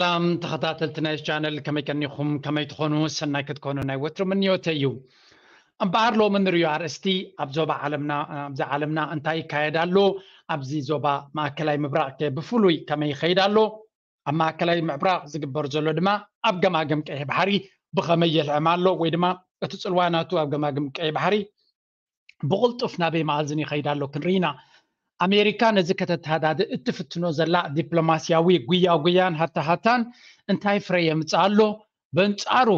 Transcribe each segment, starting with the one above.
ሰላም ተኸታተልቲ ናይ ቻነል፣ ከመይ ቀኒኹም? ከመይ ትኾኑ? ሰናይ ክትኮኑ ናይ ወትሩ ምንዮተ እዩ። እምበኣር ሎሚ ንሪኦ ኣርእስቲ ኣብ ዞባ ዓለምና፣ ኣብዚ ዓለምና እንታይ ይካየድ ኣሎ? ኣብዚ ዞባ ማእከላይ ምብራቕ ከ ብፍሉይ ከመይ ይኸይድ ኣሎ? ኣብ ማእከላይ ምብራቕ ዝግበር ዘሎ ድማ ኣብ ገማግም ቀይሕ ባሕሪ ብኸመይ የልዕም ኣሎ? ወይ ድማ እቲ ጽልዋ ናቱ ኣብ ገማግም ቀይሕ ባሕሪ ብቕልጡፍ ናበይ መኣዝን ይኸይድ ኣሎ ክንርኢ ኢና። ኣሜሪካ ነዚ ከተተሃዳድእ እትፍትኖ ዘላ ዲፕሎማስያዊ ጉያ ጉያን ሃታሃታን እንታይ ፍረ የምጽእ ኣሎ? በንጻሩ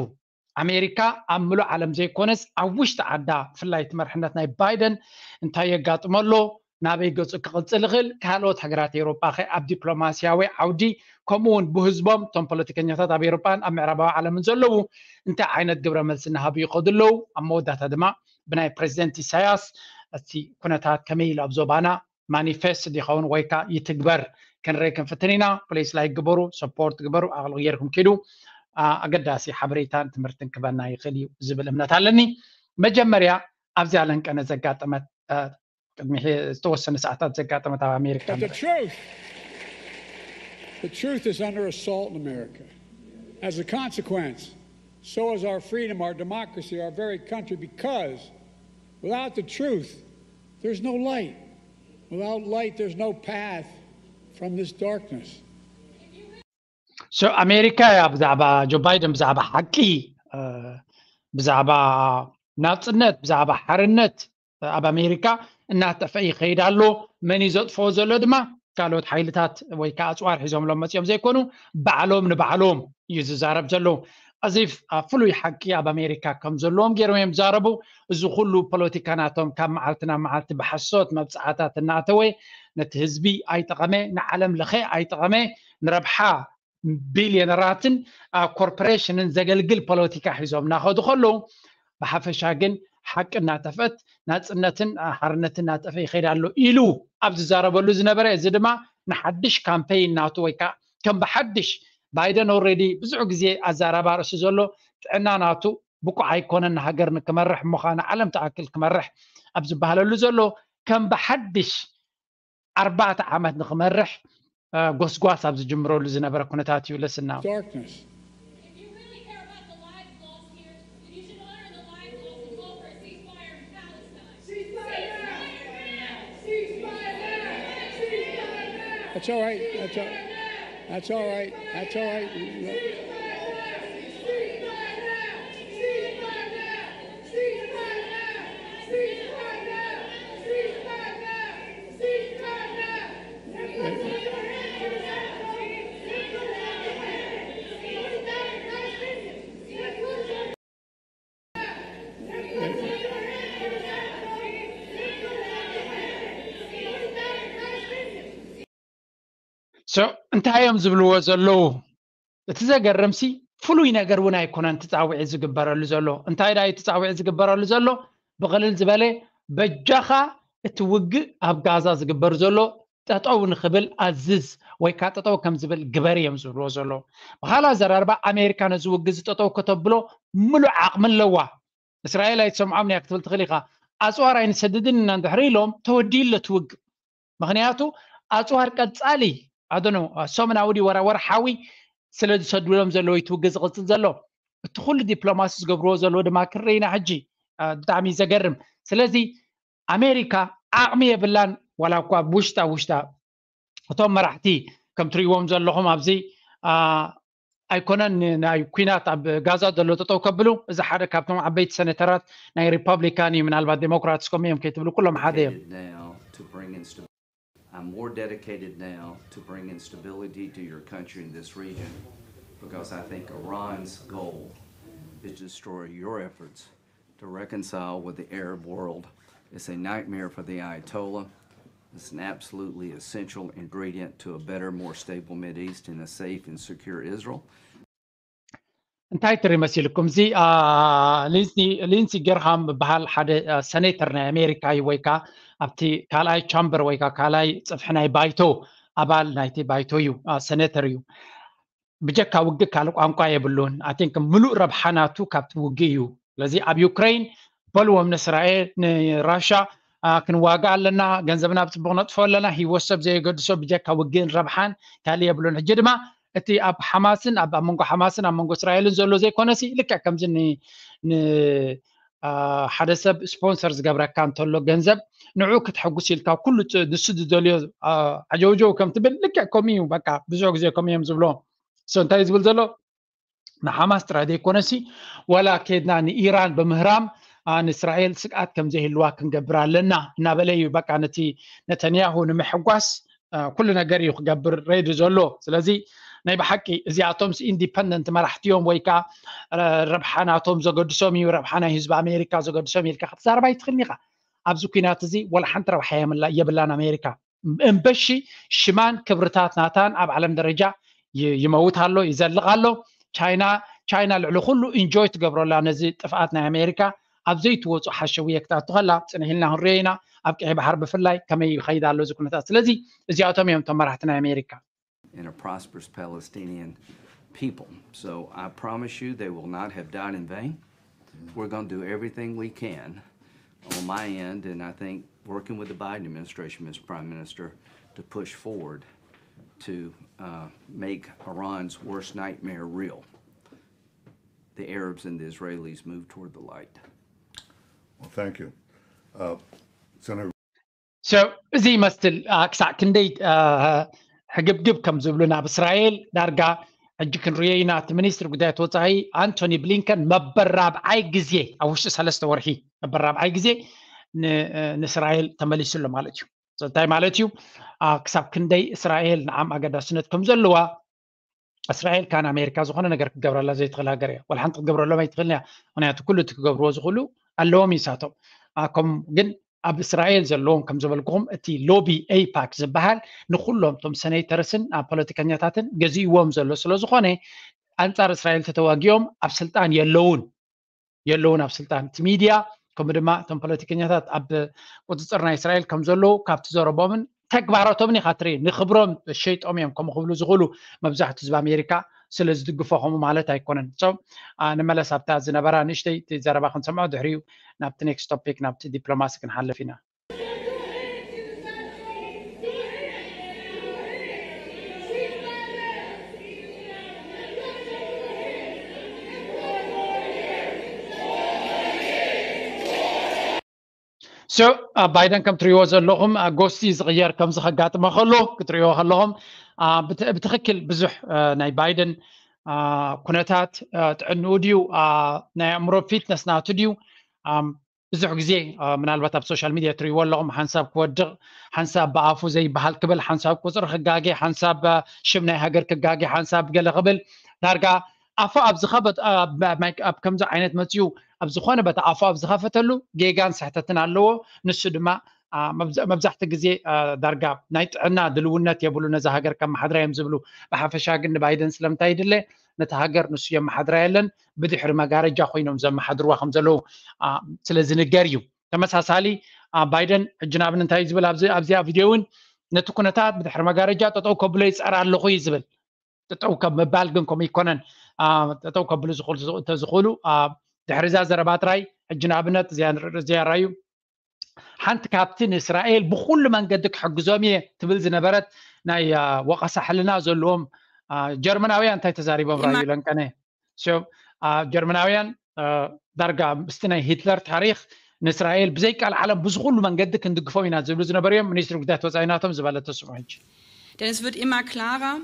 ኣሜሪካ ኣብ ምሉእ ዓለም ዘይኮነስ ኣብ ውሽጢ ዓዳ ብፍላይ እቲ መርሕነት ናይ ባይደን እንታይ የጋጥሞ ኣሎ? ናበይ ገጹ ክቕጽል ይኽእል? ካልኦት ሃገራት ኤውሮጳ ኸ ኣብ ዲፕሎማስያዊ ዓውዲ ከምኡ እውን ብህዝቦም እቶም ፖለቲከኛታት ኣብ ኤውሮጳን ኣብ ምዕራባዊ ዓለምን ዘለዉ እንታይ ዓይነት ግብረ መልሲ እናሃቡ ይኸዱ ኣለዉ? ኣብ መወዳእታ ድማ ብናይ ፕሬዚደንት ኢሳያስ እቲ ኩነታት ከመይ ኢሉ ኣብ ዞባና ማኒፌስት ይኸውን ወይ ከዓ ይትግበር ክንርኢ ክንፍትን ኢና። ፕሊስ ላይክ ግበሩ፣ ሰፖርት ግበሩ፣ ኣቕልቕ ጌርኩም ኪዱ። ኣገዳሲ ሓበሬታን ትምህርትን ክበና ይኽእል እዩ ዝብል እምነት ኣለኒ። መጀመርያ ኣብዚኣ ለንቀነ ዘጋጠመት ቅድሚ ዝተወሰነ ሰዓታት ዘጋጠመት ኣብ ኣሜሪካ። The truth is under assault in America. As a consequence, so is our freedom, our democracy, our very country, because without the truth, there's no light. Without light, there's no path from this darkness. So ኣሜሪካ እያ ብዛዕባ ጆ ባይደን ብዛዕባ ሓቂ፣ ብዛዕባ ናጽነት፣ ብዛዕባ ሓርነት ኣብ ኣሜሪካ እናጠፍአ ይኸይድ ኣሎ። መን እዩ ዘጥፍኦ ዘሎ ድማ ካልኦት ሓይልታት ወይ ከዓ ኣፅዋር ሒዞምሎም መፂኦም ዘይኮኑ ባዕሎም ንባዕሎም እዩ ዝዛረብ ዘሎ። ኣዚፍ ፍሉይ ሓቂ ኣብ ኣሜሪካ ከም ዘለዎም ገይሮም እዮም ዝዛረቡ። እዚ ኩሉ ፖለቲካ ናቶም ካብ መዓልቲ ናብ መዓልቲ ብሓሶት መብፅዓታት እናኣተወ ነቲ ህዝቢ ኣይጠቐመ፣ ንዓለም ለኸ ኣይጠቐመ፣ ንረብሓ ቢልዮነራትን ኮርፖሬሽንን ዘገልግል ፖለቲካ ሒዞም እናኸዱ ከለዉ ብሓፈሻ ግን ሓቂ እናጠፍአት ናፅነትን ሓርነትን እናጠፍአ ይኸይድ ኣሎ ኢሉ ኣብ ዝዛረበሉ ዝነበረ፣ እዚ ድማ ንሓድሽ ካምፔይን ናቱ ወይ ከዓ ከም ብሓድሽ ባይደን ኦልሬዲ ብዙሕ ግዜ ኣዛራባ ርእሲ ዘሎ ጥዕና ናቱ ብቁዕ ኣይኮነን ንሃገር ንክመርሕ እሞ ከዓ ንዓለም ትኣክል ክመርሕ ኣብ ዝበሃለሉ ዘሎ ከም ብሓድሽ ኣርባዕተ ዓመት ንክመርሕ ጎስጓስ ኣብ ዝጅምረሉ ዝነበረ ኩነታት እዩ። ልስና Darkness. That's all right. That's all, that's all right. That's all right. So እንታይ እዮም ዝብልዎ ዘለዉ? እቲ ዘገርምሲ ፍሉይ ነገር እውን ኣይኮነን ትፃውዒ ዝግበረሉ ዘሎ። እንታይ ዳ ትፃውዒ ዝግበረሉ ዘሎ? ብቕልል ዝበለ በጃኻ እቲ ውግእ ኣብ ጋዛ ዝግበር ዘሎ ጠጠው ንኽብል ኣዝዝ ወይ ከዓ ጠጠው ከም ዝብል ግበር እዮም ዝብልዎ ዘለዉ። ብኻልእ ኣዘራርባ ኣሜሪካ ነዚ ውግእ እዚ ጠጠው ከተብሎ ምሉእ ዓቕሚ ኣለዋ። እስራኤል ኣይትሰምዖም እያ ክትብል ትኽእል ኢኻ። ኣፅዋር ኣይንሰድድን ኢና እንድሕር ኢሎም ተወዲኡ ኣሎ እቲ ውግእ። ምኽንያቱ ኣፅዋር ቀፃሊ ኣዶኖ ሰሙናዊ ድዩ ወራ ወርሓዊ ስለ ዝሰድሎም ዘለዉ እቲ ውግእ ዝቕፅል ዘሎ። እቲ ኩሉ ዲፕሎማሲ ዝገብርዎ ዘለዉ ድማ ክርኢ ኢና ሕጂ። ብጣዕሚ ዘገርም። ስለዚ ኣሜሪካ ዓቕሚ የብላን ዋላ እኳ ብውሽጣ ውሽጣ እቶም መራሕቲ ከም ትሪእዎም ዘለኹም ኣብዚ ኣይኮነን ናይ ኩናት ኣብ ጋዛ ዘሎ ጠጠው ከብሉ። እዚ ሓደ ካብቶም ዓበይቲ ሰኔተራት ናይ ሪፐብሊካን እዩ። ምናልባት ዴሞክራትስ ከምኡ እዮም ከይትብሉ ኩሎም ሓደ እዮም። Now to bring insta- I'm more dedicated now to bring instability to your country and this region because I think Iran's goal is to destroy your efforts to reconcile with the Arab world. It's a nightmare for the Ayatollah. It's an absolutely essential ingredient to a better, more stable Mideast and a safe and secure Israel. እንታይ ትርኢ መሲልኩም? እዚ ሊንሲ ገርሃም ዝበሃል ሓደ ሰኔተር ናይ ኣሜሪካ እዩ፣ ወይ ከዓ ኣብቲ ካልኣይ ቻምበር ወይ ከዓ ካልኣይ ፅፍሒ ናይ ባይቶ ኣባል ናይቲ ባይቶ እዩ፣ ሰኔተር እዩ። ብጀካ ውግእ ካልእ ቋንቋ የብሉን። ኣይ ቲንክ ምሉእ ረብሓ ናቱ ካብቲ ውግእ እዩ። ስለዚ ኣብ ዩክሬን በልዎም ንእስራኤል ንራሻ ክንዋጋ ኣለና፣ ገንዘብና ብፅቡቅ ነጥፎ ኣለና፣ ህይወት ሰብ ዘየገድሶ ብጀካ ውግእን ረብሓን ካልእ የብሉን። ሕጂ ድማ እቲ ኣብ ሓማስን ኣብ ኣብ መንጎ ሓማስን ኣብ መንጎ እስራኤልን ዘሎ ዘይኮነሲ ልክዕ ከምዚ ን- ን- አ፣ ሓደ ሰብ ስፖንሰር ዝገብረካ እንተሎ ገንዘብ ንዑ ክትሕጉስ ኢልካ ኩሉ ፅ- ንሱ ዝደልዮ አ፣ ዓጀውጀው ከም ትብል ልክዕ ከምኡ እዩ። በቃ ብዙሕ ግዜ ከምኡ እዮም ዝብሎ። So እንታይ እዩ ዝብል ዘሎ? ንሓማስ ጥራይ ዘይኮነሲ ዋላ ኬድና ንኢራን ብምህራም አ፣ ንእስራኤል ስግኣት ከም ዘይህልዋ ክንገብር ኣለና እናበለ እዩ። በቃ ነቲ ነተንያሁ ንምሕጓስ አ፣ ኩሉ ነገር እዩ ክገብር ሬዲ ዘሎ። ስለዚ ናይ ብሓቂ እዚኣቶምስ ኢንዲፐንደንት መራሕቲ እዮም ወይ ከዓ አ፣ ረብሓ ናቶም ዘገድሶም እዩ፣ ረብሓ ናይ ህዝቢ ኣሜሪካ ዘገድሶም ኢልካ ክትዛረብ ኣይትኽእልን ኢኻ። ኣብዚ ኩናት እዚ ዋላ ሓንቲ ረብሓ የምላ- የብላን ኣሜሪካ። እምበሺ ሽማን ክብርታት ናታን ኣብ ዓለም ደረጃ ይ- ይመውት ኣሎ፣ ይዘልቕ ኣሎ። ቻይና ቻይና ልዕሊ ኩሉ ኢንጆይ ትገብረላ ነዚ ጥፍኣት ናይ ኣሜሪካ። ኣብ ዘይትወፁ ሓሸውየ ክትኣቱ ከላ ፅንሕ ኢልና ክንሪኦ ኢና። ኣብ ቀይ ባሕር ብፍላይ ከመይ ይኸይድ ኣሎ እዚ ኩነታት። ስለዚ እዚኣቶም እዮም እቶም መራሕቲ ናይ ኣሜሪካ። And a prosperous Palestinian people. So I promise you they will not have died in vain. We're going to do everything we can on my end, and I think working with the Biden administration, Mister Prime Minister, to push forward to uh, make Iran's worst nightmare real. The Arabs and the Israelis move toward the light. Well, thank you. Uh, Senator So እዚ ይመስል አ፣ ክሳዕ ክንደይ አ፣ ሕግብግብ ከም ዝብሉ ናብ እስራኤል ዳርጋ ሕጂ ክንሪኦ ኢና። እቲ ሚኒስትሪ ጉዳያት ወፃኢ ኣንቶኒ ብሊንከን መበል ራብዓይ ግዜ ኣብ ውሽጢ ሰለስተ ወርሒ መበል ራብዓይ ግዜ ን- እ፣ ንእስራኤል ተመሊሱ ኣሎ ማለት እዩ። So እንታይ ማለት እዩ? አ፣ ክሳብ ክንደይ እስራኤል ንዓም ኣገዳስነት ከም ዘለዋ እስራኤል ካን ኣሜሪካ ዝኾነ ነገር ክትገብረላ ዘይትኽእል ሃገር እያ። ዋላ ሓንቲ ክትገብረሎም ኣይትኽእልን እያ። ምክንያቱ ኩሉ እቲ ክገብርዎ ዝኽእሉ ኣለዎም ይሳቶም። አ፣ ከም ግን ኣብ እስራኤል ዘለዎም ከም ዝበልኩኹም እቲ ሎቢ ኤይፓክ ዝበሃል ንኩሎም እቶም ሰኔተርስን አ፣ ፖለቲከኛታትን ገዚእዎም ዘሎ ስለ ዝኾነ ኣንጻር እስራኤል ተተዋጊኦም ኣብ ስልጣን የለውን የለውን ኣብ ስልጣን። እቲ ሚድያ ከምኡ ድማ እቶም ፖለቲከኛታት ኣብ ቁፅፅር ናይ እስራኤል ከም ዘለዉ ካብቲ ዘረቦምን ተግባራቶምን ኢኻ ትርኢ። ንክብሮም ሸይጦም እዮም ከምኡ ክብሉ ዝኽእሉ። መብዛሕትኡ ህዝቢ ኣሜሪካ ስለ ዝድግፎ ከምኡ ማለት ኣይኮነን። So አ፣ ንመለስ ኣብታ ዝነበራ ንእሽተይ እቲ ዘረባ ክንሰምዖ፣ ድሕሪኡ ናብቲ ኔክስት ቶፒክ ናብቲ ዲፕሎማሲ ክንሓልፍ ኢና። So አ፣ ባይደን ከም ትሪእዎ ዘለኹም አ፣ ጎስቲ ዝቕየር ከምዚ ከጋጥሞ ከሎ ክትሪእዎ ከለኹም አ፣ ብት- ብትኽክል ብዙሕ አ፣ ናይ ባይደን አ፣ ኩነታት አ፣ ጥዕንኡ ድዩ አ፣ ናይ ኣእምሮ ፊትነስ ናቱ ድዩ ኣም፣ ብዙሕ ግዜ አ፣ ምናልባት ኣብ ሶሻል ሚድያ ትሪእዎ ኣለኹም ሓንሳብ ክወድቕ ሓንሳብ ብኣፉ ዘይበሃል ክብል ሓንሳብ ቁፅሪ ክጋጌ ሓንሳብ አ፣ ሽም ናይ ሃገር ክጋጌ ሓንሳብ ገለ ክብል ዳርጋ ኣፉ ኣብ ዝኸፈት ኣብ ማይክ- ኣብ ከምዚ ዓይነት መፅኡ ኣብ ዝኾነ በታ ኣፉ ኣብ ዝኸፈተሉ ጌጋን ስሕተትን ኣለዎ። ንሱ ድማ አ፣ መብዛ- መብዛሕትኡ ግዜ አ፣ ዳርጋ ናይ ጥዕና ድልውነት የብሉ ነዛ ሃገር ከመሓድራ እዮም ዝብሉ። ብሓፈሻ ግን ንባይደን ስለምንታይ ይድለ? ነታ ሃገር ንሱ የመሓድራ የለን፣ ብድሕሪ መጋረጃ ኮይኖም ዘመሓድርዋ ከም ዘለዉ አ፣ ስለ ዝንገር እዩ። ተመሳሳሊ አ፣ ባይደን ሕጂ ንኣብነት እንታይ እዩ ዝብል ኣብዚ ኣብዚኣ ቪድዮ እውን ነቲ ኩነታት ብድሕሪ መጋረጃ ጠጠው ከብሎ ይፀር ኣለኹ እዩ ዝብል። ጠጠው ካብ ምባል ግን ከምኡ ይኮነን። አ፣ ጠጠው ከብሉ ዝኽእሉ ተዝኽእሉ አ፣ ድሕሪ እዛ ዘረባ ጥራይ ሕጂ ንኣብነት እዚኣ ንርኢ እዚኣ ራዩ ሓንቲ ካብቲ ንእስራኤል ብኩሉ መንገዲ ክሕግዞም እየ ትብል ዝነበረት ናይ አ፣ ወቐሳ ሕልና ዘለዎም አ፣ ጀርመናውያን እንታይ ተዛሪቦም ራዩ ለንቀነ። So አ፣ ጀርመናውያን አ፣ ዳርጋ ምስቲ ናይ ሂትለር ታሪክ ንእስራኤል ብዘይ ቃል ዓለም ብዝኹሉ መንገዲ ክንድግፎም ኢና ዝብሉ ዝነበሩ እዮም። ሚኒስትሪ ጉዳያት ወፃኢ ናቶም ዝበለቶ ስምዑ ሕጂ። Denn es wird immer klarer,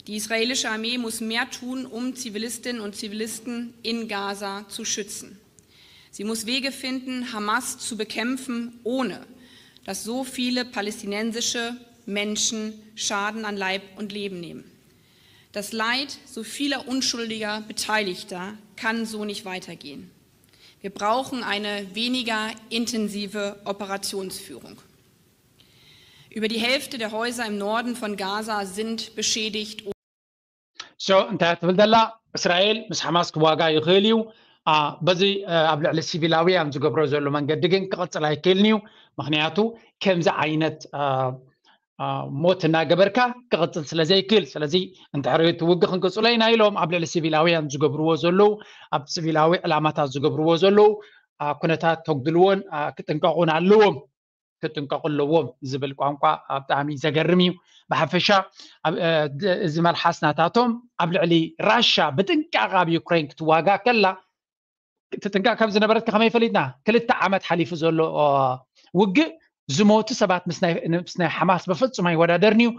die israelische Armee muss mehr tun, um Zivilistinnen und Zivilisten in Gaza zu schützen. Sie muss Wege finden, Hamas zu bekämpfen, ohne dass so viele palästinensische Menschen Schaden an Leib und Leben nehmen. Das Leid so vieler unschuldiger Beteiligter kann so nicht weitergehen. Wir brauchen eine weniger intensive Operationsführung. Über die Hälfte der Häuser im Norden von Gaza sind beschädigt. So እንታይ ትብል ዘላ? እስራኤል ምስ ሓማስ ክዋጋ ይኽእል እዩ። አ፣ በዚ አ፣ ኣብ ልዕሊ ሲቪላውያን ዝገብሮ ዘሎ መንገዲ ግን ክቕፅል ኣይክእልን እዩ። ምክንያቱ ከምዚ ዓይነት አ፣ አ፣ ሞት እናገበርካ ክቕፅል ስለ ዘይክእል፣ ስለዚ እንድሕሪ እቲ ውግእ ክንቅፅሎ ኢና ኢሎም ኣብ ልዕሊ ሲቪላውያን ዝገብርዎ ዘለዉ፣ ኣብ ሲቪላዊ ዕላማታት ዝገብርዎ ዘለዉ አ፣ ኩነታት ከጉድልዎን አ፣ ክጥንቀቑን ኣለዎም። ክጥንቀቁ ኣለዎም ዝብል ቋንቋ ብጣዕሚ ዘገርም እዩ። ብሓፈሻ እዚ መልሓስ ናታቶም ኣብ ልዕሊ ራሻ ብጥንቃቐ ኣብ ዩክሬን ክትዋጋ ከላ ትጥንቀቕ ከም ዝነበረት ከመይ ፈሊጥና? ክልተ ዓመት ሓሊፉ ዘሎ ውግእ ዝሞቱ ሰባት ምስ ናይ ሓማስ በፍጹም ኣይወዳደርን እዩ።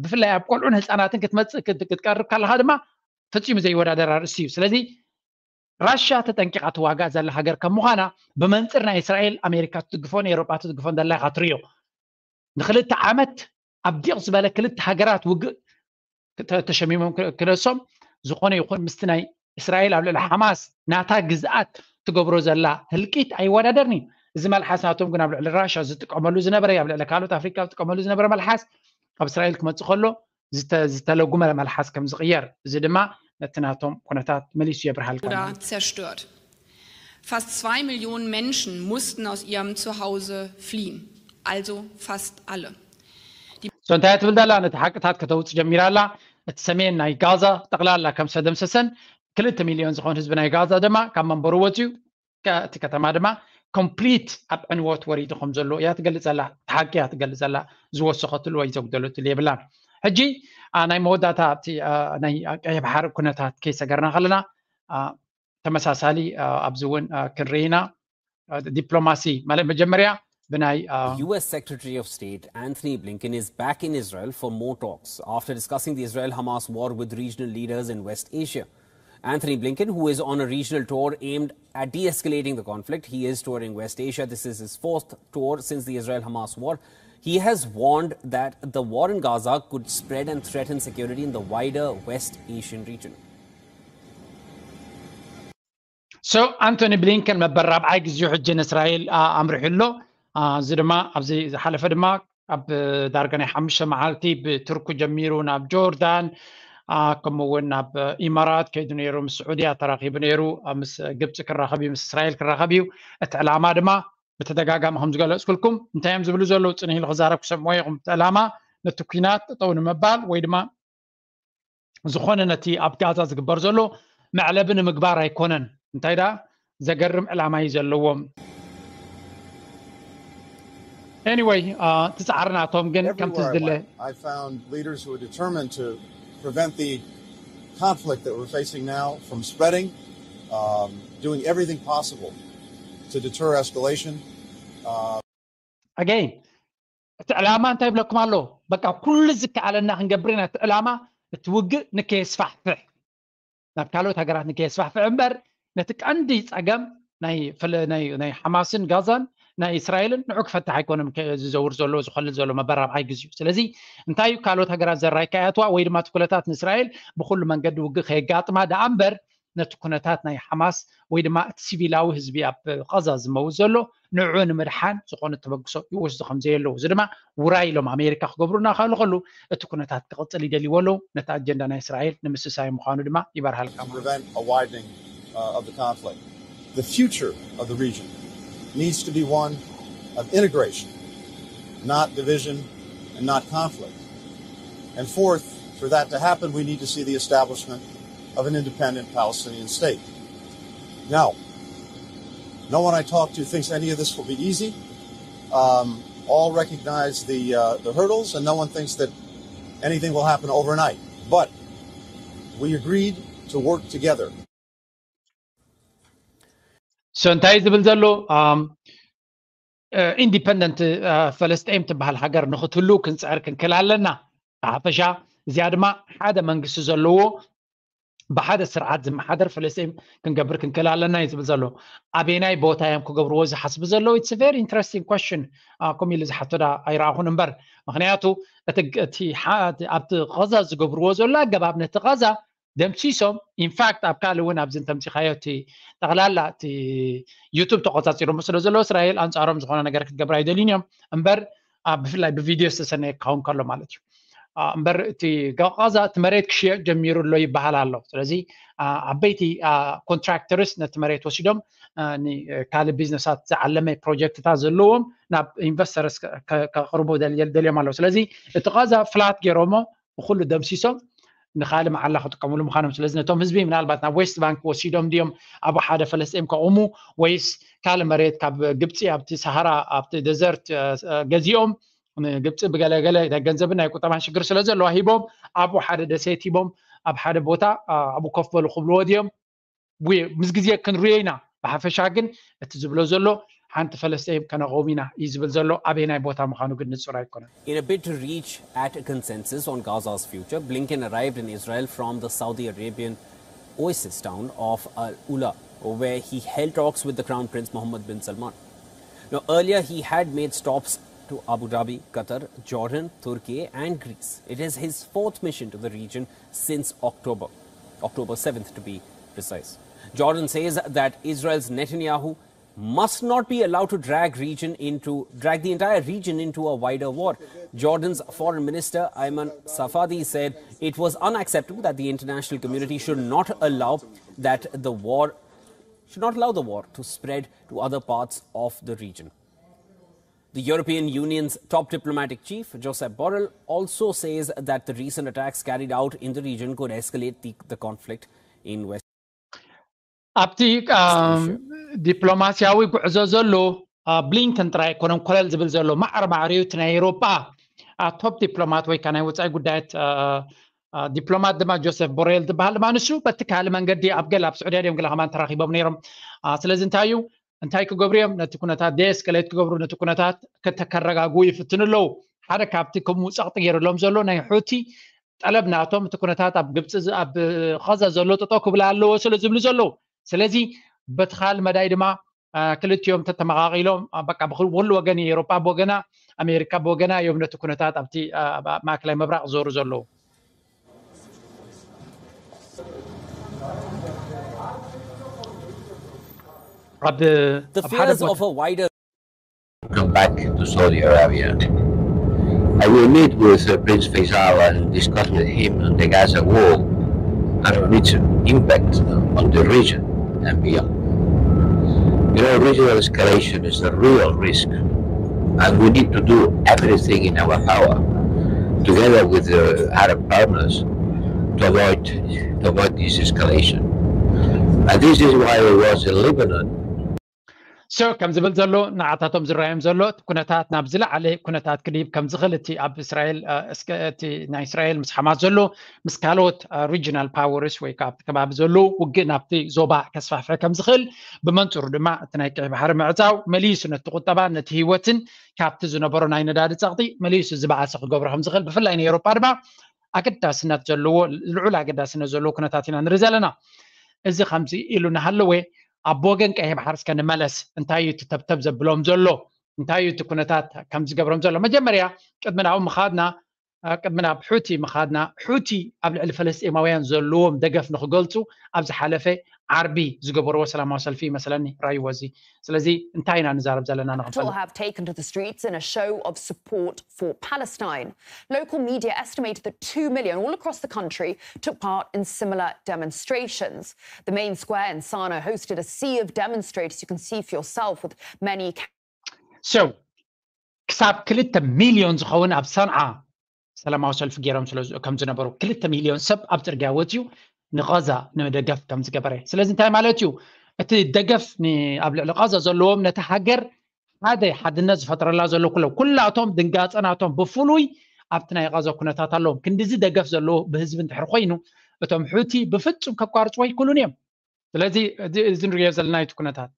ብፍላይ ኣብ ቆልዑን ህፃናትን ክትመፅእ ክትቀርብ ከለካ ድማ ፈፂሙ ዘይወዳደር ኣርእስቲ እዩ። ስለዚ ራሻ ተጠንቂቓ ትዋጋእ ዘላ ሃገር ከም ምዃና ብመንፅር ናይ እስራኤል ኣሜሪካ ትድግፎን ኤሮጳ ትድግፎን ዘላ ኢካ ትሪኦ። ንክልተ ዓመት ኣብ ዲቕ ዝበለ ክልተ ሃገራት ውግእ ተሸሚሞም ክነሶም ዝኾነ ይኹን ምስቲ ናይ እስራኤል ኣብ ልዕሊ ሓማስ ናታ ግዝኣት ትገብሮ ዘላ ህልቂት ኣይወዳደርን እዩ። እዚ መልሓስ ናቶም ግን ኣብ ልዕሊ ራሻ ዝጥቀመሉ ዝነበረ ኣብ ልዕሊ ካልኦት ኣፍሪካ ዝጥቀመሉ ዝነበረ መልሓስ ኣብ እስራኤል ክመፅእ ከሎ ዝተለጉመ መልሓስ ከም ዝቕየር፣ እዚ ድማ ነቲ ናቶም ኩነታት መሊሱ የብርሃልካ። Oder zerstört. Fast zwei Millionen Menschen mussten aus ihrem Zuhause fliehen. Also fast alle. So እንታይ ትብል ዘላ ነቲ ሓቅታት ከተውፅ ጀሚራ ኣላ። እቲ ሰሜን ናይ ጋዛ ጠቕላላ ከም ዝተደምሰሰን ክልተ ሚሊዮን ዝኾን ህዝቢ ናይ ጋዛ ድማ ካብ መንበሩ ወፅዩ፣ እቲ ከተማ ድማ ኮምፕሊት ኣብ ዕንወት ወሪዱ ከም ዘሎ እያ ትገልፅ ዘላ። እቲ ሓቂ እያ ትገልፅ ዘላ። ዝወሰኸትሉ ወይ ዘጉደለትሉ የብላን። ሕጂ ናይ መወዳእታ ናይ ቀይሕ ባሕሪ ኩነታት ከይሰገርና ከለና ተመሳሳሊ ኣብዚ እውን ክንርኢ ኢና። ዲፕሎማሲ ማለት መጀመሪያ ብናይ U S Secretary of State Antony Blinken is back in Israel for more talks after discussing the Israel Hamas war with regional leaders in West Asia. Antony Blinken, who is on a regional tour aimed at de escalating the conflict, he is touring West Asia. This is his fourth tour since the Israel Hamas war. He has warned that the war in Gaza could spread and threaten security in the wider West Asian region. So Antony Blinken መበል ራብዓይ ግዜኡ ሕጂ ንእስራኤል ኣምሪሑ ኣሎ። እዚ ድማ ኣብዚ ዝሓለፈ ድማ ኣብ ዳርጋ ናይ ሓሙሽተ መዓልቲ ብቱርኩ ጀሚሩ ናብ ጆርዳን ከምኡ እውን ናብ ኢማራት ከይዱ ነይሩ፣ ምስ ስዑድያ ተራኺቡ ነይሩ፣ ምስ ግብፂ ክራኸብ እዩ፣ ምስ እስራኤል ክራኸብ እዩ። እቲ ዕላማ ድማ ብተደጋጋሚ ከም ዝገለፅኩልኩም እንታይ እዮም ዝብሉ ዘለዉ ፅንህ ኢሉ ክዛረብ ክሰምዎ ኢኹም። እቲ ዕላማ ነቲ ኩናት ጠጠው ንምባል ወይ ድማ ዝኾነ ነቲ ኣብ ጋዛ ዝግበር ዘሎ መዕለቢ ንምግባር ኣይኮነን። እንታይ ደኣ ዘገርም ዕላማ እዩ ዘለዎም። Anyway እቲ ፃዕሪ ናቶም ግን ከምቲ ዝድለ I found leaders who are determined to prevent the conflict that we're facing now from spreading, um, doing everything possible to deter escalation. Uh, Again እቲ ዕላማ እንታይ ይብለኩም ኣሎ? በቃ ኩሉ ዝከኣለና ክንገብር ኢና። እቲ ዕላማ እቲ ውግእ ንከየስፋሕፍሕ ናብ ካልኦት ሃገራት ንከየስፋሕፍሕ እምበር ነቲ ቀንዲ ፀገም ናይ ሓማስን ጋዛን ናይ እስራኤልን ንዑ ክፈትሕ ኣይኮነም ዝዘውር ዘሎ ዝኸልል ዘሎ መበል ራብዓይ ግዜኡ። ስለዚ እንታይ እዩ ካልኦት ሃገራት ዘራይ ከኣትዋ ወይ ድማ ትኩለታት ንእስራኤል ብኩሉ መንገዲ ውግእ ከየጋጥማ ደኣ እምበር ነቲ ኩነታት ናይ ሓማስ ወይ ድማ እቲ ሲቪላዊ ህዝቢ ኣብ ቐዛ ዝመውት ዘሎ ንዑ ንምድሓን ዝኾነ ተበግሶ ይወስዱ ከም ዘየለዉ እዚ ድማ ውራይ ኢሎም ኣሜሪካ ክገብሩ እናኸእሉ ከሉ እቲ ኩነታት ክቕፅል ይደልይዎ ኣለዉ። ነቲ ኣጀንዳ ናይ እስራኤል ንምስሳይ ምዃኑ ድማ ይበርሃልካ ማለት እዩ። The future of the region needs to be one of integration, not division and not conflict. And fourth, for that to happen, we need to see the establishment of an independent Palestinian state. Now, no one I talk to thinks any of this will be easy. Um, all recognize the, uh, the hurdles, and no one thinks that anything will happen overnight. But we agreed to work together. So እንታይ ዝብል ዘሎ ኢንዲፐንደንት ፈለስጤም ትበሃል ሃገር ንክትህሉ ክንፅዕር ክንክል ኣለና። ብሓፈሻ እዚኣ ድማ ሓደ መንግስቲ ዘለዎ ብሓደ ስርዓት ዝመሓደር ፈለስጤም ክንገብር ክንክል ኣለና እዩ ዝብል ዘሎ። ኣበናይ ቦታ እዮም ክገብርዎ ዝሓስቡ ዘለዉ? It's a very interesting question። ከምኡ ኢሉ ዝሓቶ ዳ ኣይረኣኹን እምበር ምክንያቱ እቲ ኣብቲ ቐዛ ዝገብርዎ ዘሎ ኣገባብ ነቲ ቐዛ ደምሲሶም ኢንፋክት ኣብ ካልእ እውን ኣብዚ እንተምፂኻዮ እቲ ጠቕላላ እቲ ዩቱብ ተቆፃፂሮሞ ስለ ዘሎ እስራኤል ኣንፃሮም ዝኾነ ነገር ክትገብር ኣይደልዩን እዮም እምበር ብፍላይ ብቪድዮ ዝተሰነየ ክኸውን ከሎ ማለት እዩ። እምበር እቲ ቃዛ እቲ መሬት ክሽየጥ ጀሚሩ ኣሎ ይበሃል ኣሎ። ስለዚ ዓበይቲ ኮንትራክተርስ ነቲ መሬት ወሲዶም ካልእ ቢዝነሳት ዝዓለመ ፕሮጀክትታት ዘለዎም ናብ ኢንቨስተርስ ከቕርቡ ደልዮም ኣለዉ። ስለዚ እቲ ቃዛ ፍላት ገይሮሞ ብኩሉ ደምሲሶም ንካልእ መዓላ ክጥቀምሉ ምዃኖም። ስለዚ ነቶም ህዝቢ ምናልባት ናብ ዌስት ባንክ ወሲዶም ድዮም ኣብኡ ሓደ ፈለስጤም ከቑሙ፣ ወይስ ካልእ መሬት ካብ ግብፂ ኣብቲ ሰሃራ ኣብቲ ደዘርት ገዚኦም ንግብፂ ብገለገለ ናይ ገንዘብን ናይ ቁጠባን ሽግር ስለ ዘለዋ ሂቦም ኣብኡ ሓደ ደሴት ሂቦም ኣብ ሓደ ቦታ ኣብኡ ኮፍ በሉ ክብልዎ ድዮም? ምስ ግዜ ክንሪኦ ኢና። ብሓፈሻ ግን እቲ ዝብሎ ዘሎ ሓንቲ ፈለስጢን ከነቐውም ኢና እዩ ዝብል ዘሎ። ኣበየናይ ቦታ ምዃኑ ግን ንጹር ኣይኮነን። In a bid to reach at a consensus on Gaza's future, Blinken arrived in Israel from the Saudi Arabian oasis town of Al Ula, where he held talks with the Crown Prince Mohammed bin Salman. Now, earlier he had made stops to Abu Dhabi, Qatar, Jordan, Turkey, and Greece. It is his fourth mission to the region since October, October seventh to be precise. Jordan says that Israel's Netanyahu must not be allowed to drag region into drag the entire region into a wider war. Jordan's foreign minister Ayman Safadi said it was unacceptable that the international community should not allow that the war should not allow the war to spread to other parts of the region. The European Union's top diplomatic chief, Josep Borrell, also says that the recent attacks carried out in the region could escalate the, the conflict in West. ኣብቲ ዲፕሎማሲያዊ ጉዕዞ ዘሎ ብሊንከን ጥራይ ኣይኮነን ኮለል ዝብል ዘሎ፣ ማዕረ ማዕሪኡ እቲ ናይ ኤውሮጳ ቶፕ ዲፕሎማት ወይ ከዓ ናይ ወፃኢ ጉዳያት ዲፕሎማት ድማ ጆሴፍ ቦሬል ዝበሃል ድማ ንሱ በቲ ካልእ መንገዲ ኣብ ገለ ኣብ ስዑድያ ድዮም ገለ ከማን ተራኺቦም ነይሮም። ስለዚ እንታይ እዩ እንታይ ክገብሩ እዮም? ነቲ ኩነታት ዴስከሌት ክገብሩ፣ ነቲ ኩነታት ከተከረጋጉ ይፍትኑ ኣለዉ። ሓደ ካብቲ ከምኡ ፀቕጢ ገይሩሎም ዘሎ ናይ ሑቲ ጠለብ ናቶም እቲ ኩነታት ኣብ ግብፂ ኣብ ኸዛ ዘሎ ጠጠው ክብል ኣለዎ ስለ ዝብሉ ዘለዉ። ስለዚ በቲ ካልእ መዳይ ድማ ክልቲኦም ተተመቓቒሎም በቃ ብኩሉ ወገን ኤውሮጳ ብወገና ኣሜሪካ ብወገና እዮም ነቲ ኩነታት ኣብቲ ማእከላይ ምብራቕ ዝዞሩ ዘለዉ። The fears of a wider Come back to Saudi Arabia. I will meet with uh, Prince Faisal and discuss with him on the Gaza war and on its impact on the region and beyond. You know, regional escalation is a real risk, and we need to do everything in our power, together with the Arab partners, to avoid, to avoid this escalation. And this is why I was in Lebanon. So ከም ዝብል ዘሎ ንዓታቶም ዝረኣዮም ዘሎ እቲ ኩነታት ናብ ዝለዓለ ኩነታት ክድይብ ከም ዝኽእል እቲ ኣብ እስራኤል እቲ ናይ እስራኤል ምስ ሓማስ ዘሎ ምስ ካልኦት ሪጅናል ፓወርስ ወይ ከዓ ኣብቲ ከባቢ ዘሎ ውግእ ናብቲ ዞባ ከስፋሕፍሕ ከም ዝኽእል ብመንፅሩ ድማ እቲ ናይ ቀይ ባሕሪ ምዕፃው መሊሱ ነቲ ቁጠባ ነቲ ህይወትን ካብቲ ዝነበሮ ናይ ነዳዲ ፀቕጢ መሊሱ ዝበኣሰ ክገብሮ ከም ዝኽእል ብፍላይ ንኤውሮፓ ድማ ኣገዳስነት ዘለዎ ልዑል ኣገዳስነት ዘለዎ ኩነታት ኢና ንርኢ ዘለና። እዚ ከምዚ ኢሉ እናሃለወ ኣብ ወገን ቀይሕ ባሕሪ እስከ ንመለስ። እንታይ እዩ እቲ ተብተብ ዘብሎም ዘሎ? እንታይ እዩ እቲ ኩነታት ከም ዝገብሮም ዘሎ? መጀመርያ ቅድሚ ናብኡ ምኻድና ቅድሚ ናብ ሑቲ ምኻድና ሑቲ ኣብ ልዕሊ ፈለስጢማውያን ዘለዎም ደገፍ ንክገልፁ ኣብ ዝሓለፈ ዓርቢ ዝገበርዎ ሰላማዊ ሰልፊ ይመስለኒ ራይዎ እዚ። ስለዚ እንታይ ኢና ንዛረብ ዘለና ንኽንፈልጥ። Have taken to the streets in a show of support for Palestine. Local media estimated that two million all across the country took part in similar demonstrations. The main square in Sana'a hosted a sea of demonstrators. You can see for yourself with many So ክሳብ ክልተ ሚልዮን ዝኸውን ኣብ ሰንዓ ሰላማዊ ሰልፊ ገይሮም ስለ ከም ዝነበሩ ክልተ ሚልዮን ሰብ ኣብ ፅርግያ ወፅዩ ንቐዛ ንምደገፍ ከም ዝገበረ። ስለዚ እንታይ ማለት እዩ? እቲ ደገፍ ኣብ ልዕሊ ቐዛ ዘለዎም ነቲ ሃገር ሓደ ሓድነት ዝፈጥረላ ዘሎ ኩሎ ኩላቶም ድንጋፀ ናቶም ብፍሉይ ኣብቲ ናይ ቐዛ ኩነታት ኣለዎም። ክንዲዚ ደገፍ ዘለዎ ብህዝቢ እንድሕር ኮይኑ እቶም ሑቲ ብፍፁም ከቋርፅዎ ኣይክእሉን እዮም። ስለዚ እዚ ንሪኦ ዘለና እቲ ኩነታት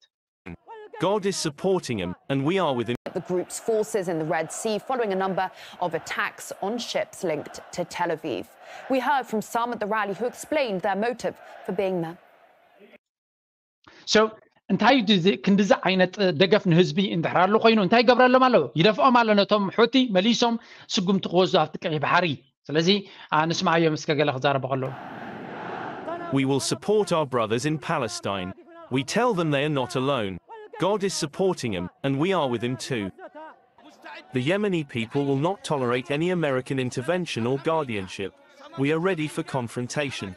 God is supporting him, and we are with him. The group's forces in the Red Sea following a number of attacks on ships linked to Tel Aviv. We heard from some at the rally who explained their motive for being there. So እንታይ እዩ ክንዲዚ ዓይነት ደገፍ ንህዝቢ እንድሕር ኣሎ ኮይኑ እንታይ ይገብረሎም ኣለዉ? ይደፍኦም ኣሎ ነቶም ሑቲ መሊሶም ስጉምቲ ክወስዱ ኣብቲ ቀይሕ ባሕሪ። ስለዚ ንስማዓዮም እስከ ገለ ክዛረቡ ከለዉ። We will support our brothers in Palestine. We tell them they are not alone. God is supporting him, and we are with him too. The Yemeni people will not tolerate any American intervention or guardianship. We are ready for confrontation.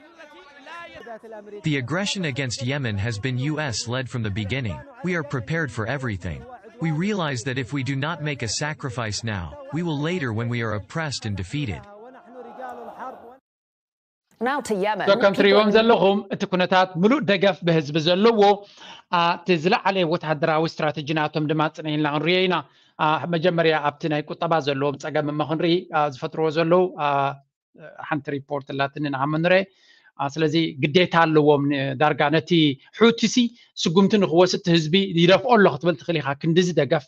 The aggression against Yemen has been U S led from the beginning. We are prepared for everything. We realize that if we do not make a sacrifice now, we will later when we are oppressed and defeated. Now to Yemen. So ከም ትሪእዎም ዘለኹም እቲ ኩነታት ምሉእ ደገፍ ብህዝቢ ዘለዎ እቲ ዝለዓለ ወተሃደራዊ ስትራተጂ ናቶም ድማ ጽንዒልና ክንሪኦ ኢና። መጀመርያ ኣብቲ ናይ ቁጠባ ዘለዎም ጸገም እሞ ክንርኢ ዝፈጥርዎ ዘለዉ ሓንቲ ሪፖርት ኣላትኒ ንዓመ ንርኤ። ስለዚ ግዴታ ኣለዎም ዳርጋ ነቲ ሑቲሲ ስጉምቲ ንክወስድ ህዝቢ ይደፍኦ ኣሎ ክትብል ትኽእል ኢኻ። ክንዲዚ ደገፍ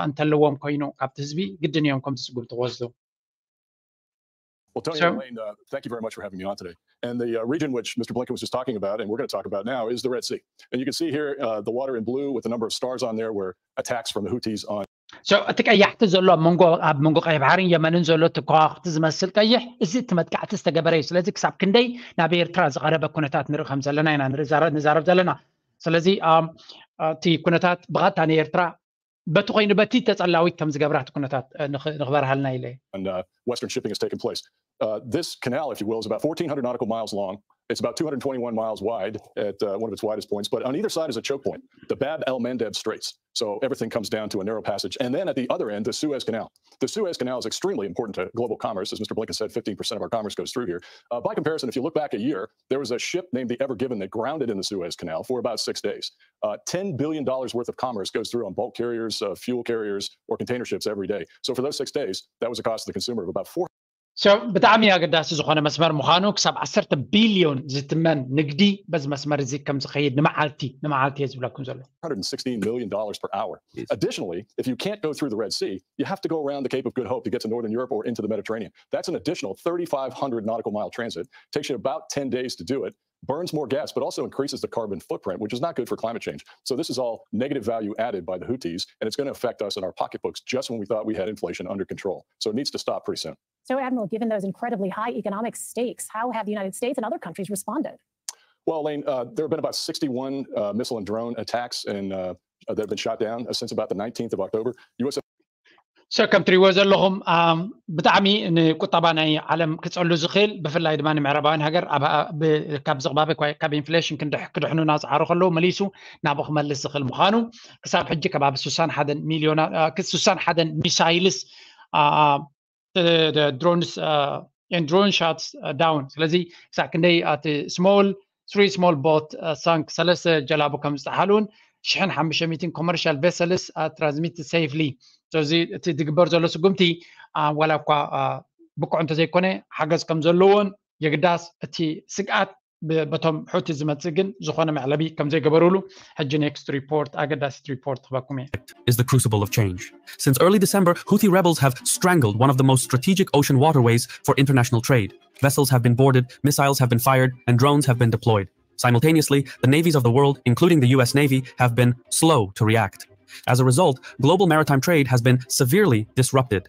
እንተለዎም ኮይኑ ካብቲ ህዝቢ ግድን እዮም ከምቲ ስጉምቲ ክወስዱ። Well, Tony and Elaine, uh, thank you very much for having me on today. And the uh, region which Mister Blinken was just talking about, and we're going to talk about now, is the Red Sea. And you can see here uh, the water in blue with a number of stars on there where attacks from the Houthis on. So እቲ ቀያሕቲ ዘሎ ኣብ መንጎ ኣብ መንጎ ቀይሕ ባሕርን የመንን ዘሎ እቲ ከዋኽብቲ ዝመስል ቀይሕ እዚ እቲ መጥቃዕቲ ዝተገበረ እዩ። ስለዚ ክሳብ ክንደይ ናብ ኤርትራ ዝቐረበ ኩነታት ንርኢ ከም ዘለና ኢና ንዛረብ ዘለና። ስለዚ እቲ ኩነታት ብቐጥታ ንኤርትራ በቲ ኮይኑ በቲ ተጸላዊት ከም ዝገብራ እቲ ኩነታት ንኽበርሃልና ኢለ። Western shipping has taken place. Uh, this canal, if you will, is about fourteen hundred nautical miles long. It's about two hundred twenty-one miles wide at uh, one of its widest points, but on either side is a choke point, the Bab el Mandeb Straits. So everything comes down to a narrow passage. And then at the other end, the Suez Canal. The Suez Canal is extremely important to global commerce. As Mister Blinken said, fifteen percent of our commerce goes through here. Uh, by comparison, if you look back a year, there was a ship named the Ever Given that grounded in the Suez Canal for about six days. Uh, ten billion dollars worth of commerce goes through on bulk carriers, uh, fuel carriers, or container ships every day. So for those six days, that was a cost to the consumer of about four. So ብጣዕሚ ኣገዳሲ ዝኾነ መስመር ምዃኑ ክሳብ ዓሰርተ ቢልዮን ዝትመን ንግዲ በዚ መስመር እዚ ከም ዝኸይድ ንመዓልቲ ንመዓልቲ እየ ዝብለኩም ዘሎ። Hundred and sixteen million dollars per hour. Additionally, if you can't go through the Red Sea, you have to go around the Cape of Good Hope to get to Northern Europe or into the Mediterranean. That's an additional thirty-five hundred nautical mile transit. Takes you about ten days to do it. Burns more gas, but also increases the carbon footprint, which is not good for climate change. So this is all negative value added by the Houthis, and it's going to affect us in our pocketbooks just when we thought we had inflation under control. So it needs to stop pretty soon. So, Admiral, given those incredibly high economic stakes, how have the United States and other countries responded? Well, Elaine, uh, there have been about sixty-one uh, missile and drone attacks and uh, that have been shot down uh, since about the nineteenth of October. U S So ከም ትሪእዎ ዘለኹም ብጣዕሚ ንቁጠባ ናይ ዓለም ክፀሉ ዝኽእል ብፍላይ ድማ ንምዕራባውያን ሃገር ካብ ዝቕባበ ካብ ኢንፍሌሽን ክድሕኑና ዝዓሩ ከለዉ መሊሱ ናብኡ ክመልስ ዝኽእል ምዃኑ ክሳብ ሕጂ ከባቢ ስሳን ሓደን ሚሳይልስ ድሮንስ ድሮን ሻትስ ዳውን። ስለዚ ክሳብ ክንደይ እቲ small three small boat sunk ሰለስተ ጀላቡ ከም ዝጠሓሉን ሽሕን ሓሙሽተ ሚእትን commercial vessels transmitted safely። ስለዚ እቲ ዝግበር ዘሎ ስጉምቲ ዋላ እኳ ብቁዕ እንተዘይኮነ ሓገዝ ከም ዘለዎን የግዳስ እቲ ስግኣት በቶም ሑቲ ዝመፅእ ግን ዝኾነ መዕለቢ ከም ዘይገበሩሉ ሕጂ next report ኣገዳሲት report ክበኩም እየ። Is the crucible of change. Since early December, Houthi rebels have strangled one of the most strategic ocean waterways for international trade. Vessels have been boarded, missiles have been fired, and drones have been deployed. Simultaneously, the navies of the world, including the U S Navy, have been slow to react. As a result, global maritime trade has been severely disrupted.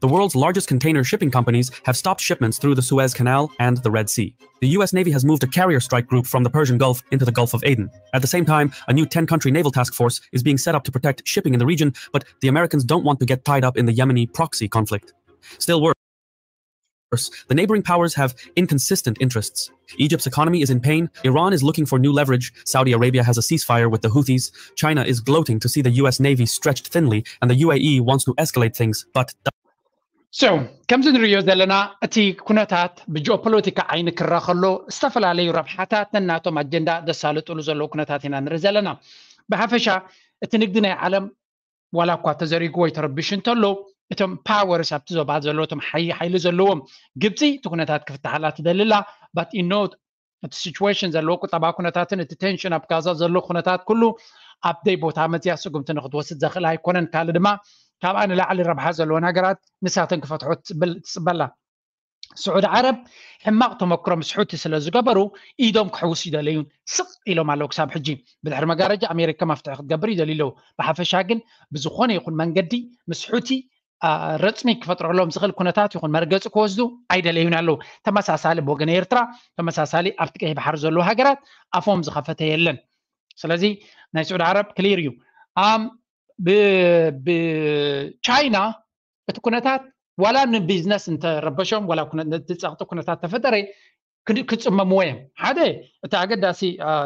The world's largest container shipping companies have stopped shipments through the Suez Canal and the Red Sea. The U S Navy has moved a carrier strike group from the Persian Gulf into the Gulf of Aden. At the same time, a new ten country naval task force is being set up to protect shipping in the region, but the Americans don't want to get tied up in the Yemeni proxy conflict. Still worse, the neighboring powers have inconsistent interests. Egypt's economy is in pain. Iran is looking for new leverage. Saudi Arabia has a ceasefire with the Houthis. China is gloating to see the U S Navy stretched thinly, and the U A E wants to escalate things, but So ከምዚ ንሪኦ ዘለና እቲ ኩነታት ብጂኦፖለቲካ ዓይኒ ክረ ከሎ ዝተፈላለዩ ረብሓታት ነናቶም ኣጀንዳ ዘሳልጥሉ ዘለዉ ኩነታት ኢና ንርኢ ዘለና። ብሓፈሻ እቲ ንግዲ ናይ ዓለም ዋላ እኳ ተዘሪጉ ወይ ተረቢሹ እንተሎ እቶም powers ኣብቲ ዞባ ዘሎ እቶም ሓይሊ ዘለዎም ግብፂ እቲ ኩነታት ክፍትሓላ ትደልላ but you know እቲ situation ዘለዎ ቁጠባ ኩነታትን እቲ ቴንሽን ኣብ ጋዛ ዘሎ ኩነታት ኩሉ ኣብ ደይ ቦታ መፅያ ስጉምቲ ንክትወስድ ዘኽእል ኣይኮነን። ካልእ ድማ ካብኣ ንላዕሊ ረብሓ ዘለወን ሃገራት ንሳተን ክፈትሖ ትፅበላ። ስዑዲ ዓረብ ሕማቕ ተመክሮ ምስ ሑቲ ስለ ዝገበሩ ኢዶም ክሕውሱ ይደለዩን ስቕ ኢሎም ኣለዉ ክሳብ ሕጂ። ብድሕሪ መጋረጃ ኣሜሪካ መፍትሒ ክትገብር ይደልዩ ኣለዉ። ብሓፈሻ ግን ብዝኾነ ይኹን መንገዲ ምስ ሑቲ ረፅሚ ክፈጥረሎም ዝኽእል ኩነታት ይኹን መርገፂ ክወስዱ ኣይደለዩን ኣለዉ። ተመሳሳሊ ብወገን ኤርትራ ተመሳሳሊ ኣብቲ ቀይሕ ባሕሪ ዘለዉ ሃገራት ኣፎም ዝኸፈተ የለን። ስለዚ ናይ ስዑዲ ዓረብ ክሊር እዩ። ብቻይና እቲ ኩነታት ዋላ ንቢዝነስ እንተረበሾም ዋላ እቲ ፀቕጢ ኩነታት ተፈጠረ ክፅመምዎ እዮም። ሓደ እቲ ኣገዳሲ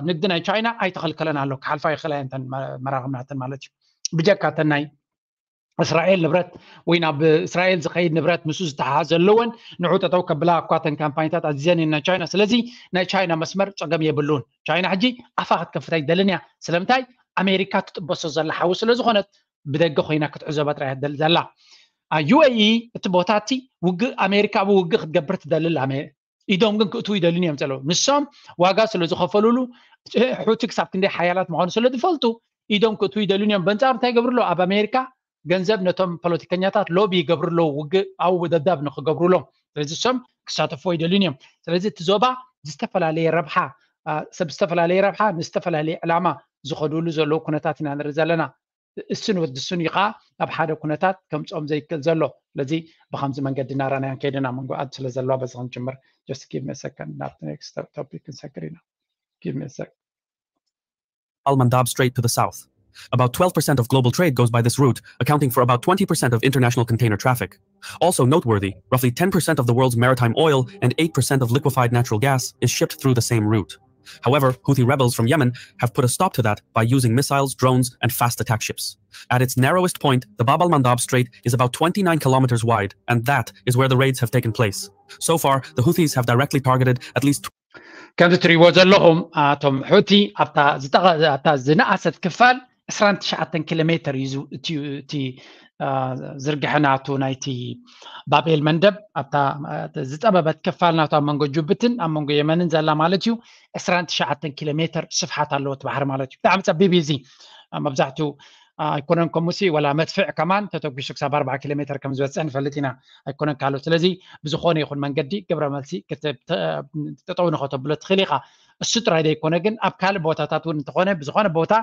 ንግዲ ናይ ቻይና ኣይተኸልከለን ኣሎ ክሓልፋ ይኽእላ እየን መራኽብናተን ማለት እዩ። ብጀካ ተን ናይ እስራኤል ንብረት ወይ ናብ እስራኤል ዝኸይድ ንብረት ምስ ዝተሓሓዝ ዘለወን ንዑ ጠጠው ከብላ እኳ እተን ካምፓኒታት ኣዚዘን እየን ናይ ቻይና። ስለዚ ናይ ቻይና መስመር ጸገም የብሉን። ቻይና ሕጂ ኣፋ ክትከፍት ኣይደልን እያ። ስለምንታይ? ኣሜሪካ ትጥበሶ ዘላ ሓዊ ስለ ዝኾነት ብደገ ኮይና ክትዕዘባ ጥራይ እያ ትደሊ ዘላ። ዩኤኢ እቲ ቦታ እቲ ውግእ ኣሜሪካ ኣብ ውግእ ክትገብር ትደሊ ኣላ። ኢዶም ግን ክእትዉ ይደልዩን እዮም ዘለዉ። ንሶም ዋጋ ስለ ዝኸፈሉሉ፣ ሑቲ ክሳብ ክንደይ ሓያላት ምዃኑ ስለ ዝፈልጡ ኢዶም ክእትዉ ይደልዩን እዮም። በንጻሩ እንታይ ይገብሩ ኣለዉ? ኣብ ኣሜሪካ ገንዘብ ነቶም ፖለቲከኛታት ሎቢ ይገብሩ ኣለዉ፣ ውግእ ኣብኡ ደብዳብ ንክገብሩሎም። ስለዚ እሶም ክሳተፉ ይደልዩን እዮም። ስለዚ እቲ ዞባ ዝተፈላለየ ረብሓ፣ አ፣ ሰብ ዝተፈላለየ ረብሓ ንዝተፈላለየ ዕላማ ዝኸዱሉ ዘለዉ ኩነታት ኢና ንርኢ ዘለና። እሱን ወዲ እሱን እዩ ከዓ ኣብ ሓደ ኩነታት ከምፅኦም ዘይክእል ዘሎ። ስለዚ ብከምዚ መንገዲ እናረኣናዮ ከይድና መንጎ ኣድ ስለ ዘለዋ በዚ ክንጅምር። Just give me a second ናብቲ next topic ክንሰግር ኢና። Give me a sec. Al Mandab Strait to the south. About twelve percent of global trade goes by this route, accounting for about twenty percent of international container traffic. Also noteworthy, roughly ten percent of the world's maritime oil and eight percent of liquefied natural gas is shipped through the same route. However, Houthi rebels from Yemen have put a stop to that by using missiles, drones, and fast attack ships. At its narrowest point, the Bab al Mandab Strait is about twenty-nine kilometers wide, and that is where the raids have taken place. So far, the Houthis have directly targeted at least ከምዚ ትሪእዎ ዘለኹም ኣቶም ሑቲ ኣብታ ዝጠቐ-፣ ኣብታ ዝነኣሰት ክፋል ዕስራን ትሽዓተን ኪሎ ሜትር እዩ ዝ-፣ እቲ፣ እቲ፣ አ፣ ዝርግሐ ናቱ ናይቲ ባብኤል መንደብ ኣብታ፣ አ፣ ዝጠበበት ክፋል ናቱ ኣብ መንጎ ጅቡትን ኣብ መንጎ የመንን ዘላ ማለት እዩ። ዕስራን ትሽዓተን ኪሎ ሜትር ስፍሓት ኣለዎ እቲ ባሕሪ ማለት እዩ። ብጣዕሚ ጸቢብ እዩ እዚ። አ፣ መብዛሕትኡ፣ አ፣ ኣይኮነን ከምኡ ሲ ወላ መድፍዕ ከማን ተተኩሱ ክሳብ ኣርባዓ ኪሎ ሜትር ከም ዝበጽሕ ንፈልጥ ኢና። ኣይኮነን ካልኦት። ስለዚ ብዝኾነ ይኹን መንገዲ ግብረ መልሲ ክተ-፣ ተ-፣ ጠጠው ንኸተብሎ ትኽእል ኢኻ። እሱ ጥራይ ዘይኮነ ግን ኣብ ካልእ ቦታታት እውን እንተኾነ ብዝኾነ ቦታ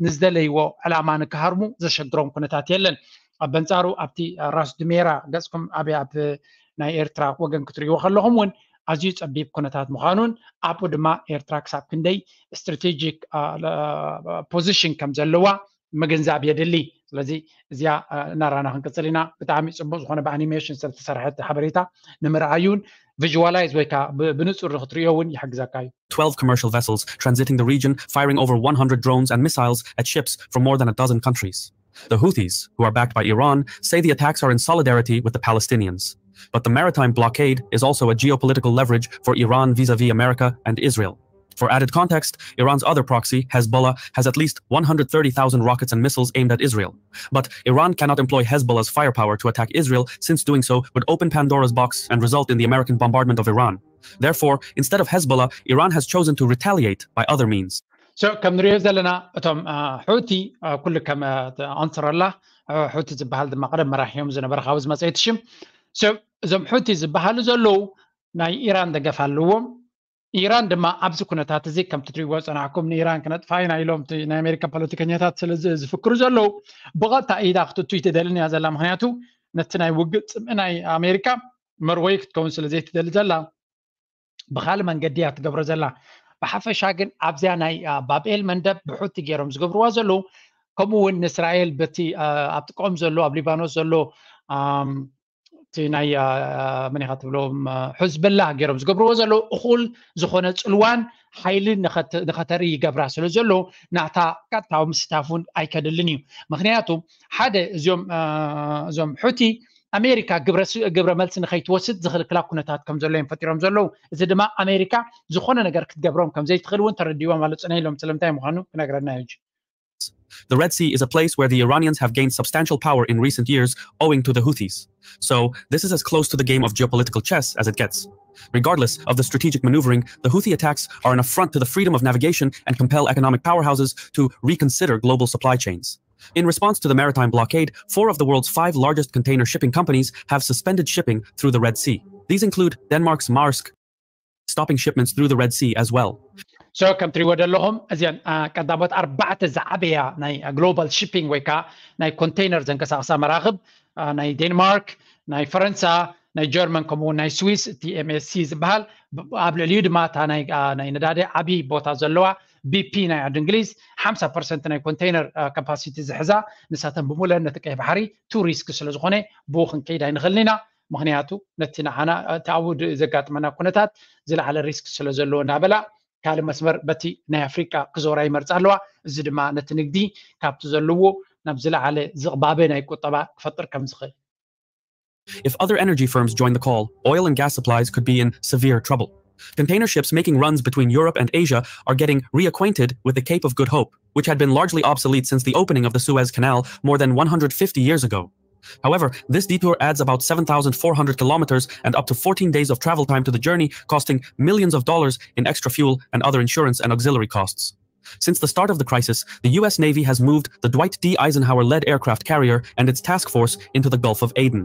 ንዝደለይዎ ዕላማ ንክሃርሙ ዘሸግሮም ኩነታት የለን። ኣብ በንጻሩ ኣብቲ ራስ ድሜራ ገጽኩም ኣብ፣ ኣብ ናይ ኤርትራ ወገን ክትሪእዎ ከለኹም እውን ኣዝዩ ጸቢብ ኩነታት ምዃኑን ኣብኡ ድማ ኤርትራ ክሳብ ክንደይ ስትራቴጂክ፣ አ፣ አ፣ ፖዚሽን ከም ዘለዋ ምግንዛብ የድሊ። ስለዚ እዚኣ፣ አ፣ እናራና ክንቅጽል ኢና። ብጣዕሚ ጽቡቅ ዝኾነ ብኣኒሜሽን ዝተሰርሐት ሓበሬታ ንምርኣዩን ቪዥዋላይዝ ወይ ከዓ ብ-፣ ብንጹር ንክትርእዮ እውን ይሕግዘካ እዩ። twelve commercial vessels transiting the region, firing over one hundred drones and missiles at ships from more than a dozen countries. The Houthis, who are backed by Iran, say the attacks are in solidarity with the Palestinians. But the maritime blockade is also a geopolitical leverage for Iran vis-a-vis America and Israel. For added context, Iran's other proxy, Hezbollah, has at least one hundred thirty thousand rockets and missiles aimed at Israel. But Iran cannot employ Hezbollah's firepower to attack Israel, since doing so would open Pandora's box and result in the American bombardment of Iran. Therefore, instead of Hezbollah, Iran has chosen to retaliate by other means. So ከም ንሪኦ ዘለና እቶም፣ አ፣ ሑቲ፣ አ፣ ኩሉ ከም፣ አ፣ ኣንስረላ፣ አ፣ ሑቲ ዝበሃል ድማ ቀደም መራሒኦም ዝነበረ ካብዚ መፅአይቲ ሽም። So እዞም ሑቲ ዝበሃሉ ዘለዉ ናይ ኢራን ደገፍ ኣለዎም። ኢራን ድማ ኣብዚ ኩነታት እዚ ከምቲ ትሪእዎ ዝፀናሕኩም ንኢራን ክነጥፋ ኢና ኢሎም እቲ ናይ ኣሜሪካ ፖለቲከኛታት ስለ ዝ-፣ ዝፍክሩ ዘለዉ ብቐጥታ ኢዳ ክትእቱ ኣይትደልን እያ ዘላ። ምክንያቱ ነቲ ናይ ውግእ ፅምኢ ናይ ኣሜሪካ መርወይ ክትከውን ስለ ዘይትደሊ ዘላ ብካልእ መንገዲ እያ ትገብሮ ዘላ። ብሓፈሻ ግን ኣብዚኣ ናይ፣ አ፣ ባብኤል መንደብ ብሑቲ ገይሮም ዝገብርዋ ዘለዉ ከምኡ እውን ንእስራኤል በቲ፣ አ፣ ኣብ ጥቅኦም ዘሎ ኣብ ሊባኖስ ዘሎ፣ ኣም፣ እቲ ናይ፣ አ፣ መን ኢኻ ትብሎም፣ አ፣ ሕዝብላ ገይሮም ዝገብርዎ ዘለዉ እኹል ዝኾነ ፅልዋን ሓይሊ ንኸተ-፣ ንኸተርኢ ይገብራ ስለ ዘሎ ናታ ቀጥታዊ ምስታፍ እውን ኣይከድልን እዩ። ምክንያቱ ሓደ እዚኦም፣ አ፣ እዞም ሑቲ ኣሜሪካ ግብረ ስ-፣ ግብረ መልሲ ንኸይትወስድ ዝኽልክላ ኩነታት ከም ዘሎ እዮም ፈጢሮም ዘለዉ። እዚ ድማ ኣሜሪካ ዝኾነ ነገር ክትገብሮም ከም ዘይትኽእል እውን ተረዲዎም ኣሎ። ፅነ ኢሎም ስለምንታይ ምዃኑ ክነግረና እዩ። The Red Sea is a place where the Iranians have gained substantial power in recent years owing to the Houthis. So, this is as close to the game of geopolitical chess as it gets. Regardless of the strategic maneuvering, the Houthi attacks are an affront to the freedom of navigation and compel economic powerhouses to reconsider global supply chains. In response to the maritime blockade, four of the world's five largest container shipping companies have suspended shipping through the Red Sea. These include Denmark's Maersk, stopping shipments through the Red Sea as well. So ከም ትሪእዎ ዘለኹም እዚኣን፣ አ፣ ቀዳሞት ኣርባዕተ ዝዓበያ ናይ ግሎባል ሺፒንግ ወይ ከዓ ናይ ኮንቴይነር ዘንቀሳቕሳ መራኽብ፣ አ፣ ናይ ዴንማርክ፣ ናይ ፈረንሳ፣ ናይ ጀርመን ከምኡ እውን ናይ ስዊስ እቲ ኤምኤስሲ ዝበሃል ብ-፣ ኣብ ልዕሊኡ ድማ እታ ናይ፣ አ፣ ናይ ነዳዲ ዓብዪ ቦታ ዘለዋ ቢፒ ናይ ዓዲ እንግሊዝ ሓምሳ ፐርሰንት ናይ ኮንቴይነር፣ አ፣ ካፓሲቲ ዝሕዛ ንሳተን ብምሉአን ነቲ ቀይ ባሕሪ ቱ ሪስክ ስለ ዝኾነ ብኡ ክንከይድ ኣይንኽእልን ኢና። ምክንያቱ ነቲ ንዓና እቲ ኣብኡ ድ-፣ ዘጋጥመና ኩነታት ዝለዓለ ሪስክ ስለ ዘለዎ እናበላ ካልእ መስመር በቲ ናይ ኣፍሪቃ ክዞራ ይመርጻ ኣለዋ። እዚ ድማ ነቲ ንግዲ ካብቲ ዘለዎ ናብ ዝለዓለ ዝቕባበ ናይ ቁጠባ ክፈጥር ከም ዝኽእል። If other energy firms join the call, oil and gas supplies could be in severe trouble. Container ships making runs between Europe and Asia are getting reacquainted with the Cape of Good Hope, which had been largely obsolete since the opening of the Suez Canal more than one hundred fifty years ago. However, this detour adds about seven thousand four hundred kilometers and up to fourteen days of travel time to the journey, costing millions of dollars in extra fuel and other insurance and auxiliary costs. Since the start of the crisis, the U S Navy has moved the Dwight D. Eisenhower led aircraft carrier and its task force into the Gulf of Aden.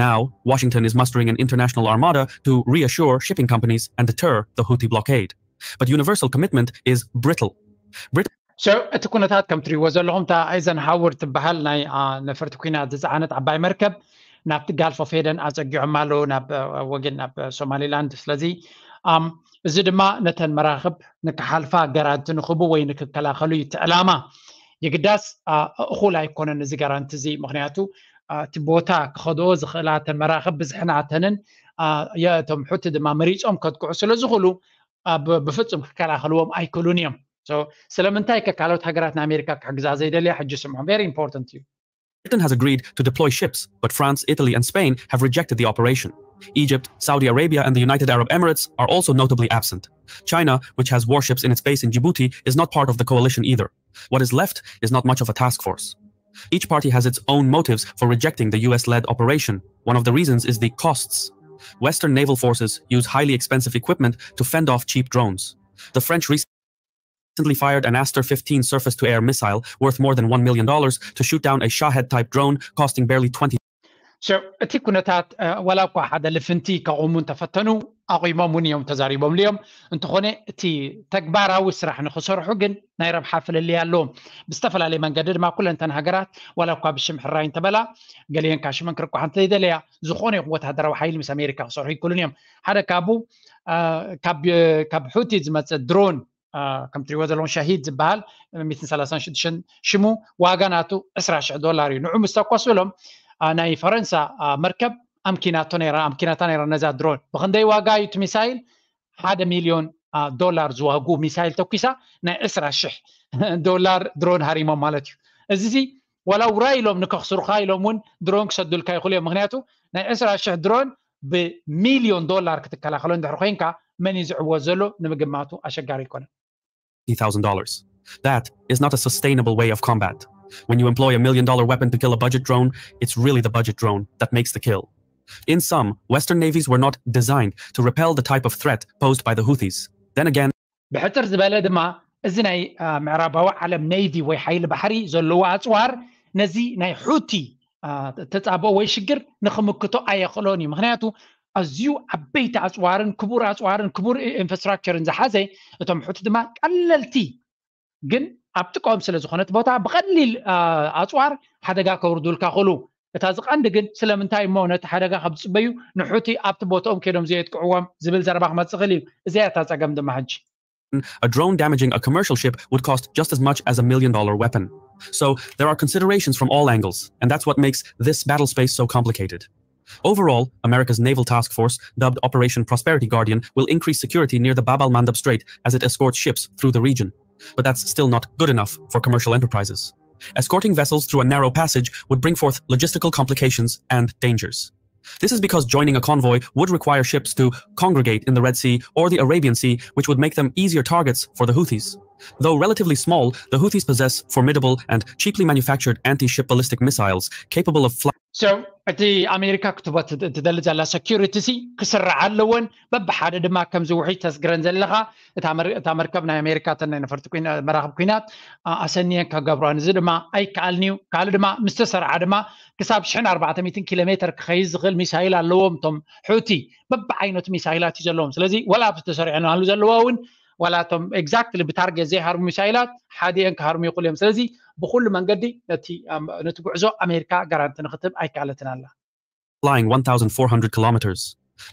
Now, Washington is mustering an international armada to reassure shipping companies and deter the Houthi blockade. But universal commitment is brittle. So እቲ ኩነታት ከም ትሪእዎ ዘለኹም እታ ኣይዘንሃወር ትበሃል ናይ ነፈርቲ ኩናት ዝፀዓነት ዓባይ መርከብ ናብቲ ጋልፍ ኦፍ ኤደን ኣፀጊዖም ኣለዉ ናብ ወገን ናብ ሶማሊላንድ። ስለዚ እዚ ድማ ነተን መራኽብ ንክሓልፋ ገራንቲ ንክቡ ወይ ንክከላኸሉ እዩ እቲ ዕላማ። የግዳስ እኹል ኣይኮነን እዚ ገራንቲ እዚ፣ ምክንያቱ እቲ ቦታ ክኸድኦ ዝኽእላ እተን መራኽብ ብዝሕናተንን እቶም ሑቲ ድማ መሪፆም ከጥቅዑ ስለዝኽእሉ ብፍፁም ክከላኸልዎም ኣይክእሉን እዮም። ስለምንታይ ከካሎት ሃገራት ንኣሜሪካ ክሕግዛ ዘይደልያ ሕጂ ስምዖም very important እዩ። Britain has agreed to deploy ships, but France, Italy, and Spain have rejected the operation. Egypt, Saudi Arabia, and the United Arab Emirates are also notably absent. China, which has warships in its base in Djibouti, is not part of the coalition either. What is left is not much of a task force. Each party has its own motives for rejecting the U S led operation. One of the reasons is the costs. Western naval forces use highly expensive equipment to fend off cheap drones. The French recently fired an Aster fifteen surface to air missile worth more than one million dollars to shoot down a Shahed type drone costing barely twenty. እቲ ኩነታት ዋላ እኳ ሓደ ልፍንቲ ከቑሙ እንተፈተኑ ኣቑሞም እውን እዮም ተዛሪቦምሉ እዮም። እንተኾነ እቲ ተግባራዊ ስራሕ ንክሰርሑ ግን ናይ ረብሓ ፍልልይ ኣለዎም። ብዝተፈላለየ መንገዲ ድማ ኩለንተን ሃገራት ዋላ እኳ ብሽም ሕራይ እንተበላ ገሊአን ካሽመን ክርቋሓ እንተይደለያ ዝኾነ ይኹን ወታደራዊ ሓይሊ ምስ ኣሜሪካ ክሰርሑ ይክእሉን እዮም። ሓደ ካብኡ ካብ ሑቲ ዝመፀ ድሮን ከም ትሪእዎ ዘለኹም ሻሂድ ዝበሃል ሚእትን ሰላሳን ሽዱሽተን ሽሙ ዋጋ ናቱ ዕስራ ሽሕ ዶላር እዩ። ንዑ ምስ ተኮሱ ኢሎም ናይ ፈረንሳ መርከብ ኣምኪናቶ ነራ ኣምኪናታ ነራ ነዛ ድሮን ብክንደይ ዋጋ እዩ እቲ ሚሳይል ሓደ ሚልዮን ዶላር ዝዋጉ ሚሳይል ተኩሳ ናይ ዕስራ ሽሕ ዶላር ድሮን ሃሪሞም ማለት እዩ። እዚ ዋላ ውራይ ኢሎም ንከኽስሩካ ኢሎም እውን ድሮን ክሰዱልካ ይኽእሉ እዮም። ምክንያቱ ናይ ዕስራ ሽሕ ድሮን ብሚልዮን ዶላር ክትከላኸሎ እንድሕር ኮይንካ መን እዩ ዝዕወት ዘሎ ንምግማቱ ኣሸጋሪ ኣይኮነን። Thousand dollars. That is not a sustainable way of combat. When you employ a million dollar weapon to kill a budget drone, it's really the budget drone that makes the kill. In sum, Western navies were not designed to repel the type of threat posed by the Houthis. Then again, ብሕፅር ዝበለ ድማ እዚ ናይ ምዕራባዊ ዓለም ኔቪ ወይ ሓይሊ ባሕሪ ዘለዎ ኣፅዋር ነዚ ናይ ሑቲ ተፃብኦ ወይ ሽግር ንክምክቶ ኣየኽእሎን እዩ። ምክንያቱ ኣዝዩ ዓበይቲ ኣፅዋርን ክቡር ኣፅዋርን ክቡር ኢንፍራስትራክቸርን ዝሓዘ እቶም ሑቲ ድማ ቀለልቲ ግን ኣብ ጥቃኦም ስለ ዝኾነት ቦታ ብቐሊል ኣፅዋር ሓደጋ ከውርዱልካ ክእሉ። እታ ዝቐንዲ ግን ስለምንታይ እሞ ነቲ ሓደጋ ካብ ዝፅበዩ ንሑቲ ኣብቲ ቦታኦም ከይዶም ዘየጥቅዕዎም ዝብል ዘረባ ክመፅእ ክእል እዩ። እዚያ እታ ፀገም ድማ ሕጂ a drone damaging a commercial ship would cost just as much as a million dollar weapon. So there are considerations from all angles, and that's what makes this battle space so complicated. Overall, America's naval task force, dubbed Operation Prosperity Guardian, will increase security near the Bab al Mandab Strait as it escorts ships through the region. But that's still not good enough for commercial enterprises. Escorting vessels through a narrow passage would bring forth logistical complications and dangers. This is because joining a convoy would require ships to congregate in the Red Sea or the Arabian Sea, which would make them easier targets for the Houthis. Though relatively small, the Houthis possess formidable and cheaply manufactured anti ship ballistic missiles capable of flying. So እቲ ኣሜሪካ ክትቦ ትደሊ ዘላ ሰኪሪቲ ሲ ክስራዕ ኣለዎን በብሓደ ድማ ከምዚ ውሒድ ተስግረን ዘለኻ እታ መርከብ ናይ ኣሜሪካ ተን ናይ ነፈርቲ መራኽብ ኩናት ኣሰንየን ከገብሮን እዚ ድማ ኣይከኣልን እዩ። ካልእ ድማ ምስ ተሰርዓ ድማ ክሳብ ሽሕን ኣርባዕተ ሚእትን ኪሎ ሜትር ክኸይድ ዝኽእል ሚሳይል ኣለዎም እቶም ሑቲ በብዓይነቱ ሚሳይላት እዩ ዘለዎም። ስለዚ ወላ ኣብቲ ተሰሪዐናሉ ዘለዋ እውን ዋላ እቶም ኤግዛክትሊ ብታርጌት ዘይሃርሙ ሚሳይላት ሓዲአን ክሃርሙ ይኽእሉ እዮም። ስለዚ ብኩሉ መንገዲ ነቲ ጉዕዞ ኣሜሪካ ጋራንቲ ንክትህብ ኣይከኣለትን ኣላ። Flying one thousand four hundred kilometers.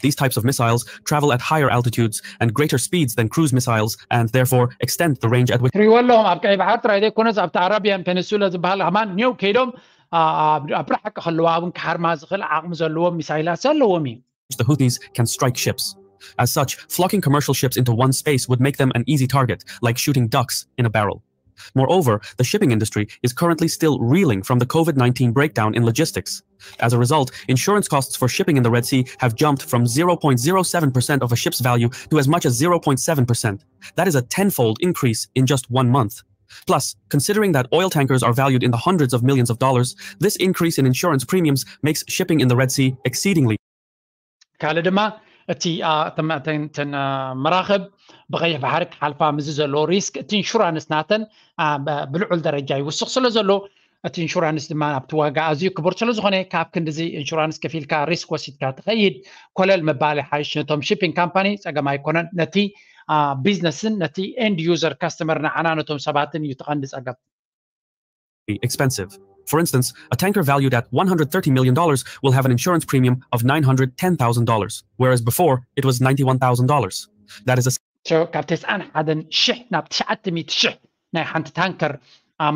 These types of missiles travel at higher altitudes and greater speeds than cruise missiles and therefore extend the range at which ትሪእዎ ኣለኹም ኣብ ቀይ ባሕሪ ጥራይ ዘይኮነስ ኣብቲ ኣረቢያን ፔኒንሱላ ዝበሃል ከማን ኒው ከይዶም ኣብ ርሓቂ ከለዋ እውን ክሃርማ ዝኽእል ዓቕሚ ዘለዎም ሚሳይላት ዘለዎም እዩ። The Houthis can strike ships. As such, flocking commercial ships into one space would make them an easy target, like shooting ducks in a barrel. Moreover, the shipping industry is currently still reeling from the COVID nineteen breakdown in logistics. As a result, insurance costs for shipping in the Red Sea have jumped from zero point zero seven percent of a ship's value to as much as zero point seven percent. That is a tenfold increase in just one month. Plus, considering that oil tankers are valued in the hundreds of millions of dollars, this increase in insurance premiums makes shipping in the Red Sea exceedingly ካልእ ድማ እቲ ተን መራኽብ ብቐይሕ ባሕሪ ክሓልፋ ምስዚ ዘለዎ ሪስክ እቲ ኢንሹራንስ ናተን ብልዑል ደረጃ ይውስኽ ስለ ዘሎ እቲ ኢንሹራንስ ድማ ኣብቲ ዋጋ ኣዝዩ ክቡር ስለ ዝኾነ ካብ ክንድዚ ኢንሹራንስ ከፊልካ ሪስክ ወሲድካ ትኸይድ ኮለል ምባል ሓይሽ ነቶም ሺፒንግ ካምፓኒ ጸገም ኣይኮነን ነቲ ቢዝነስን ነቲ ኤንድ ዩዘር ካስተመር ንዓና ነቶም ሰባትን እዩ ትቐንዲ ጸገም expensive. For instance, a tanker valued at one hundred thirty million dollars will have an insurance premium of nine hundred ten thousand dollars, whereas before it was ninety-one thousand dollars. That is a So ካብ ተስዓን ሓደን ሽሕ ናብ ትሽዓተ ሚእቲ ሽሕ ናይ ሓንቲ ታንከር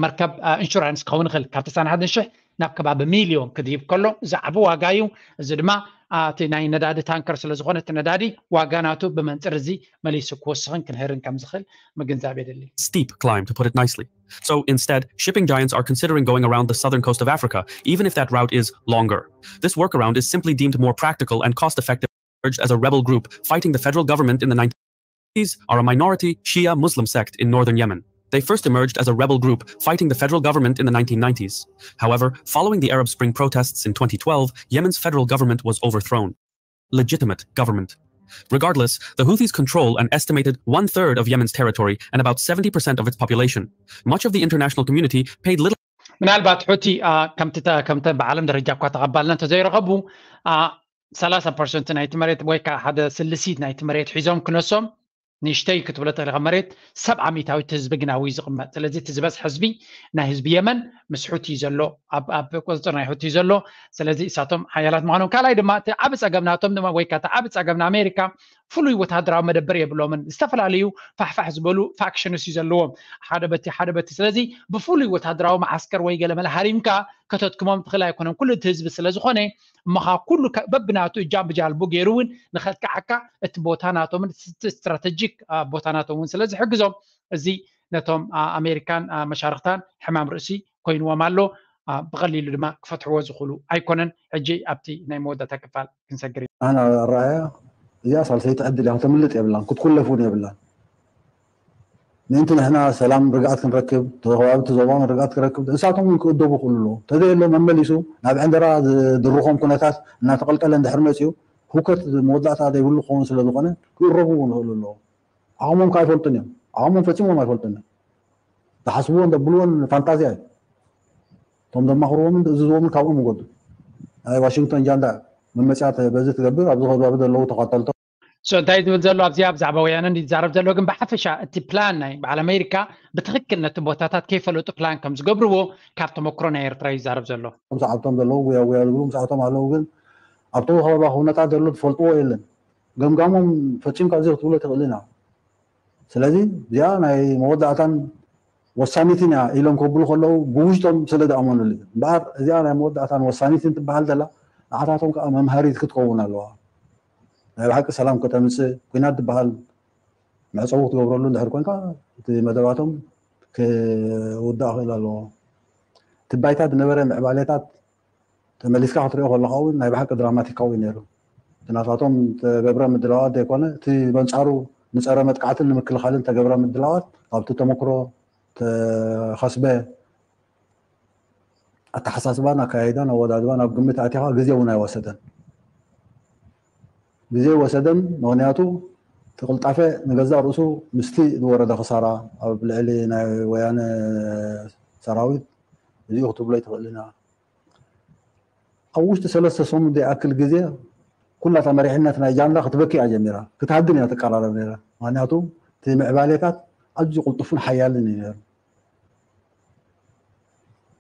መርከብ ኢንሹራንስ ክኸውን ይኽእል ካብ ተስዓን ሓደን ሽሕ ናብ ከባቢ ሚልዮን ክድይብ ከሎ እዚ ዓቢ ዋጋ እዩ። እዚ ድማ እቲ ናይ ነዳዲ ታንከር ስለ ዝኾነ እቲ ነዳዲ ዋጋ ናቱ ብመንፅር እዚ መሊሱ ክወስኽን ክንህርን ከም ዝኽእል ምግንዛብ የድሊ። steep climb, to put it nicely. So instead, shipping giants are considering going around the southern coast of Africa, even if that route is longer. This workaround is simply deemed more practical and cost effective. Emerged as a rebel group fighting the federal government in the nineteen nineties are a minority Shia Muslim sect in northern Yemen. They first emerged as a rebel group fighting the federal government in the nineteen nineties. However, following the Arab Spring protests in twenty twelve, Yemen's federal government was overthrown. Legitimate government. Regardless, the Houthis control an estimated one third of Yemen's territory and about seventy percent of its population. Much of the international community paid little ምናልባት ሑቲ ከምቲ ከምተ ብዓለም ደረጃ እኳ ተቐባልና እንተዘይረኸቡ ሰላሳ ፐርሰንት ናይቲ መሬት ወይ ከዓ ሓደ ስልሲት ናይቲ መሬት ሒዞም ክነሶም ንእሽተይ ክትብሎ ተኽእል ኢኻ መሬት ሰብዓ ሚእታዊት ህዝቢ ግናዊ ዝቕመጥ ስለዚ እቲ ዝበዝሕ ህዝቢ ናይ ህዝቢ የመን ምስ ሑቲ ዘሎ ኣብ ቁፅፅር ናይ ሑቲ ዘሎ ስለዚ እሳቶም ሓያላት ምዃኖም ካልኣይ ድማ እቲ ዓብ ፀገም ናቶም ድማ ወይ ከዓ እቲ ዓብ ፀገም ንኣሜሪካ ፍሉይ ወታደራዊ መደበር የብሎምን ዝተፈላለዩ ፋሕፋሕ ዝበሉ ፋክሽንስ እዩ ዘለዎም ሓደ በቲ ሓደ በቲ ስለዚ ብፍሉይ ወታደራዊ መዓስከር ወይ ገለመለ ሃሪምካ ከተድክሞም ትኽእል ኣይኮነን ኩሉ እቲ ህዝቢ ስለ ዝኾነ እሞ ከዓ ኩሉ በብናቱ እጃም ብጃልቡ ገይሩ እውን ንኸጥቅዓካ እቲ ቦታ ናቶምን ስትራተጂክ ቦታ ናቶም እውን ስለ ዝሕግዞም እዚ ነቶም ኣሜሪካን መሻርክታን ሕማም ርእሲ ኮይንዎም ኣሎ ብቐሊሉ ድማ ክፈትሕዎ ዝኽእሉ ኣይኮነን ሕጂ ኣብቲ ናይ መወዳእታ ክፋል ክንሰግር ኢና ኣነ ኣረኣያ እዚኣ ሳልሰይቲ ዕድል እያ ክትምልጥ የብላን ክትኩለፍ እውን የብላን ምእንቲ ንሕና ሰላም ርግኣት ክንረክብ ተኸባቢ እቲ ዞባ ርግኣት ክረክብ እሳቶም እውን ክእደቡ ክእሉ ኣለዎ ተዘየሎ መመሊሱ ናብ ዕንደራ ዝድርኾም ኩነታት እናተቐልቀለ እንድሕር መፅኡ ህውከት መወዳእታ ዘይብሉ ክኸውን ስለ ዝኾነ ክእረቡ እውን ክእሉ ኣለዎ ዓቕሞም ከዓ ኣይፈልጡን እዮም ዓቕሞም ፈፂሞም ኣይፈልጡን እዮም ዝሓስብዎን ዘብልዎን ፋንታዝያ እዩ እቶም ዘማኽርዎምን ዝእዝዝዎምን ካብኦም ይወዱ ናይ ዋሽንግቶን ጃንዳ መመፅያ በዚ ትገብር ኣብዚ ከባቢ ዘለዉ ተኸተልቶ እንታይ ዝብል ዘሎ ኣብዚኣ ብዛዕባ ወያነ ይዛረብ ዘሎ ግን ብሓፈሻ እቲ ፕላን ናይ በዓል ኣሜሪካ ብትክክል ነቲ ቦታታት ከይፈለጡ ፕላን ከም ዝገብርዎ ካብ ተመክሮ ናይ ኤርትራ ይዛረብ ዘሎ ሰዓብቶም ዘለዉ ጉያ ጉያ ዝብሉ ምስዓቶም ኣለዉ ግን ኣብቶም ከባቢ ኩነታት ዘሎ ትፈልጥዎ የለን ገምጋሞም ፈፂምካ እዚ ክትብሎ ትኽእል ኢና ስለዚ እዚኣ ናይ መወዳእታን ወሳኒትን እያ ኢሎም ከብሉ ከለዉ ብውሽጦም ስለ ዝኣመኑሉ እዩ እምበኣር እዚኣ ናይ መወዳእታን ወሳኒትን ትበሃል ዘላ ንዓታቶም ከዓ መምሃሪት ክትከውን ኣለዋ ናይ ብሓቂ ሰላም ከተምፅእ ኩናት ዝበሃል መዕፀዊ ክትገብረሉ እንድሕር ኮንካ እቲ መደባቶም ክውዳእ ክእል ኣለዎ እቲ ባይታ ዝነበረ ምዕባሌታት ተመሊስካ ክትሪኦ ከለካ እውን ናይ ብሓቂ ድራማቲካዊ ነይሩ እቲ ናታቶም ተገብረ ምድላዋት ዘይኮነ እቲ በንፃሩ ንፀረ መጥቃዕትን ንምክልኻልን ተገብረ ምድላዋት ካብቲ ተመክሮ ተኸስበ ኣተሓሳስባን ኣካያይዳን ኣወዳድባን ኣብ ግምት ኣቲኻ ግዜ እውን ኣይወሰደን ግዜ ወሰደን ምክንያቱ እቲ ቅልጣፈ ንገዛእ ርእሱ ምስቲ ዝወረደ ክሳራ ኣብ ልዕሊ ናይ ወያነ ሰራዊት እዚኡ ክትብሎ ኣይትኽእልን ኣብ ውሽጢ ሰለስተ ሰሙን ዘይኣክል ግዜ ኩላታ መሪሕነት ናይ ጃንዳ ክትበኪ እያ ጀሚራ ክትሃድም እያ ትቀራረብ ነራ ምክንያቱ እቲ ምዕባሌታት ኣዝዩ ቅልጡፍን ሓያልን እዩ ነሩ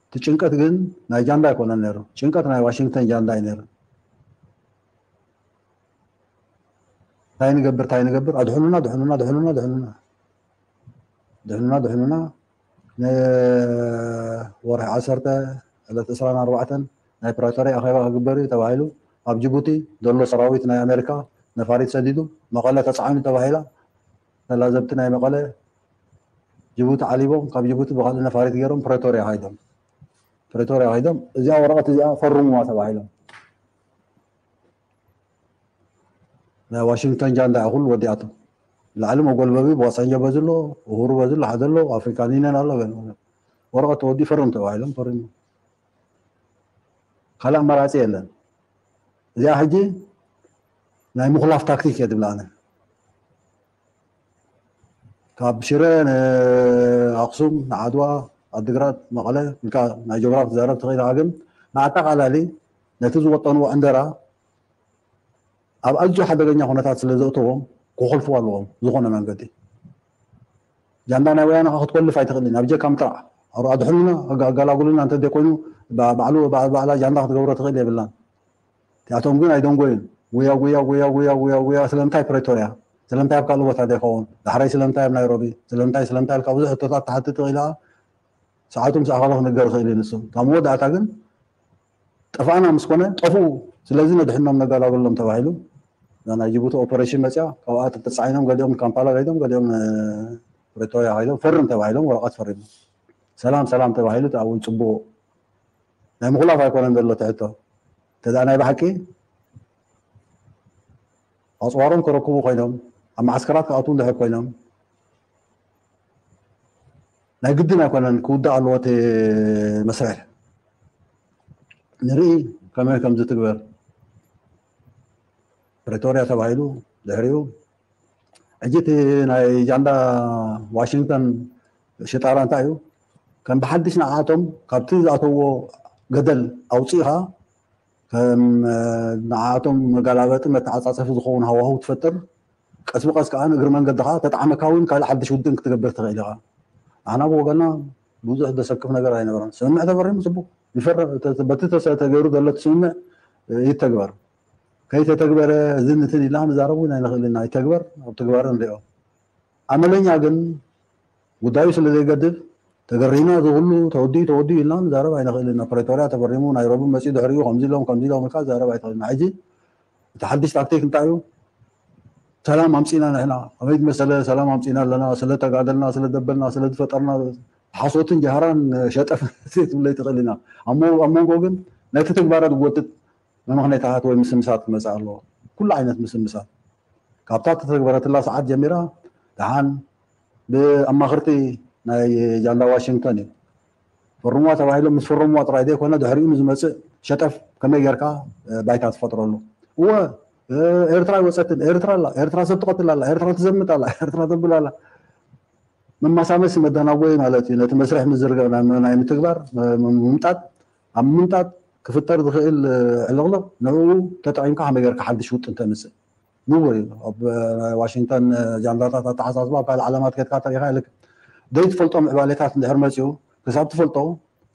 እቲ ጭንቀት ግን ናይ ጃንዳ ኣይኮነን ነሩ ጭንቀት ናይ ዋሽንግተን ጃንዳ እዩ ነሩ እንታይ ንገብር እንታይ ንገብር ኣድሕኑና ድሕኑና ድሕኑና ድሕኑና ድሕኑና ድሕኑና ንወርሒ ዓሰርተ ዕለት ዕስራን ኣርባዕተን ናይ ፕሪቶርያ ኣኼባ ክግበር እዩ ተባሂሉ ኣብ ጅቡቲ ዘሎ ሰራዊት ናይ ኣሜሪካ ነፋሪት ሰዲዱ መቐለ ተፃዕኑ ተባሂላ ተላዘብቲ ናይ መቐለ ጅቡቲ ዓሊቦም፣ ካብ ጅቡቲ ብካልእ ነፋሪት ገይሮም ፕሬቶርያ ከይዶም። ፕሬቶርያ ከይዶም እዚኣ ወረቐት እዚኣ ፈርሙዋ ተባሂሎም። ናይ ዋሽንግተን ጃንዳ ኩሉ ወዲኣቶ። ላዕሊ መጎልበቢ ብዋሳንጃ በዚ ኣሎ፣ እሁሩ በዚ ኣሎ፣ ሓደ ኣሎ፣ ኣፍሪካን ዩኒየን ኣሎ። ወረቐት ተወዲ ፈርም ተባሂሎም ፈሪሙ። ካልእ ኣማራፂ የለን። እዚኣ ሕጂ ናይ ምኹላፍ ታክቲክ እየ ድብላ ኣነ። ካብ ሽረ ንኣክሱም፣ ንዓድዋ፣ ዓዲግራት፣ መቐለ ኢልካ ናይ ጆግራፊ ትዛረብ ትኽእል ኢኻ። ግን ንኣጠቓላሊ ነቲ ዝወጠንዎ ዕንደራ ኣብ ኣዝዩ ሓደገኛ ኩነታት ስለ ዘእተዎም ክኾልፍዎ ኣለዎም ዝኾነ መንገዲ። ጃንዳ ናይ ወያነ ክትኮልፍ ኣይትኽእልን። ኣብ ጀካ ምጥራዕ ኣድሕኑና ኣጋላጉሉና እንተ ዘይኮይኑ ባዕሉ ባዕላ ጃንዳ ክትገብሮ ትኽእል የብላን። እቲኣቶም ግን ኣይደንጎዩን። ጉያ ጉያ ጉያ ጉያ ጉያ ጉያ ስለምንታይ ፕሬቶርያ? ስለምንታይ ኣብ ካልእ ቦታ ዘይኸውን? ዳሕራይ ስለምንታይ ኣብ ናይሮቢ? ስለምንታይ ስለምንታይ ኢልካ ብዙሕ ሕቶታት ትሓትት ትኽእል ኢኻ። ሰዓቱ ምስ ኣኸለ ክንገር ይኽእል እዩ ንሱ። ካብ መወዳእታ ግን ጠፋእና ምስ ኮነ ጠፍኡ። ስለዚ ነድሕኖም ነገላግሎም ተባሂሉ እዛ ናይ ጅቡቲ ኦፐሬሽን መፅያ። ካብኣ ተፃዒኖም ገሊኦም ካምፓላ ከይዶም ገሊኦም ፕሬቶርያ ከይዶም ፈርም ተባሂሎም ወረቐት ፈሪሙ። ሰላም ሰላም ተባሂሉ ተኣውን ፅቡቕ ናይ ምኹላፍ ኣይኮነን ዘሎ ትሕቶ። ተዳ ናይ ብሓቂ ኣፅዋሮም ከረክቡ ኮይኖም ኣብ ማዓስከራት ክኣትዉ እንድሕር ኮይኖም ናይ ግድን ኣይኮነን ክውዳእ ኣለዎ እቲ መስርሕ። ንርኢ ከመይ ከም ዝትግበር። ፕሬቶርያ ተባሂሉ ድሕሪኡ ሕጂ እቲ ናይ ጃንዳ ዋሽንግተን ሽጣራ እንታይ እዩ? ከም ብሓድሽ ንዓኣቶም ካብቲ ዝኣተዎ ገደል ኣውፂእኻ ከም ንዓኣቶም መጋላበጢ መተዓፃፀፊ ዝኸውን ሃዋህው ትፈጥር። ቀስ ብቀስ ከዓ ንእግሪ መንገድኻ ተጣዕመካ እውን ካልእ ሓድሽ ውድን ክትገብር ትኽእል ኢኻ። ኣና ብወገና ብዙሕ ዘሰክፍ ነገር ኣይነበረን። ስምምዕ ተፈሪሙ ፅቡቅ ይፈረ በቲ ተገይሩ ዘሎ ስምምዕ ይተግበር። ከይተተግበረ እዝን እትን ኢልና ንዛረብ እውን ኣይንኽእልን ኢና። ይተግበር ኣብ ትግባረ ንሪኦ። ኣመለኛ ግን ጉዳዩ ስለ ዘይገድብ ተገሪና ዝብሉ ተወዲኡ ተወዲኡ ኢልና ንዛረብ ኣይንኽእልን ኢና። ፕሬቶርያ ተፈሪሙ ናይሮቢ መፂኡ ድሕሪኡ ከምዚ ኢሎም ከምዚ ኢሎም ኢልካ ዛረብ ኣይትኽእልን ኢና። ሕጂ እቲ ሓድሽ ታክቲክ እንታይ እዩ? ሰላም ኣምፂና ንሕና ከመይ መሰለ ሰላም ኣምፂና ኣለና ስለ ተጋደልና ስለ ደበልና ስለ ዝፈጠርና ሓሶትን ጃህራን ሸጠፍ ትብለይ ትኽእል ኢና። ኣብ መንጎ ግን ነቲ ትግባረ ዝጎትት መምኽነይታታት ወይ ምስምሳት ክመፅእ ኣለዎ። ኩሉ ዓይነት ምስምሳት ካብታ ተተግበረትላ ሰዓት ጀሚራ ደሓን ብኣማኽርቲ ናይ ጃንዳ ዋሽንግተን እዩ ፈርሙዋ ተባሂሎም ምስ ፈረሙዋ ጥራይ ዘይኮነ ድሕሪኡ ንዝመፅእ ሸጠፍ ከመይ ጌርካ ባይታ ትፈጥረሉ። እወ ኤርትራ ኣይወፀትን፣ ኤርትራ ኣላ፣ ኤርትራ ሰብ ትቐትል ኣላ፣ ኤርትራ ትዘምት ኣላ፣ ኤርትራ ተብል ኣላ። መማሳመሲ መደናጎይ ማለት እዩ። ነቲ መስርሕ ምዝርጋሕ ናይ ምትግባር ምምጣጥ ኣብ ምምጣጥ ክፍጠር ዝኽእል ዕልቕልቕ ንዕኡ ተጠቒምካ ከመይ ጌርካ ሓድሽ ውጥን ተምፅእ ንቡር እዩ። ኣብ ናይ ዋሽንግተን ጃንዳታት ኣተሓሳስባ ኣብ ካልእ ዓለማት ከድካ ተሪኻ ኢልክ ዘይትፈልጦ ምዕባሌታት እንድሕር መፅኡ ክሳብ ትፈልጦ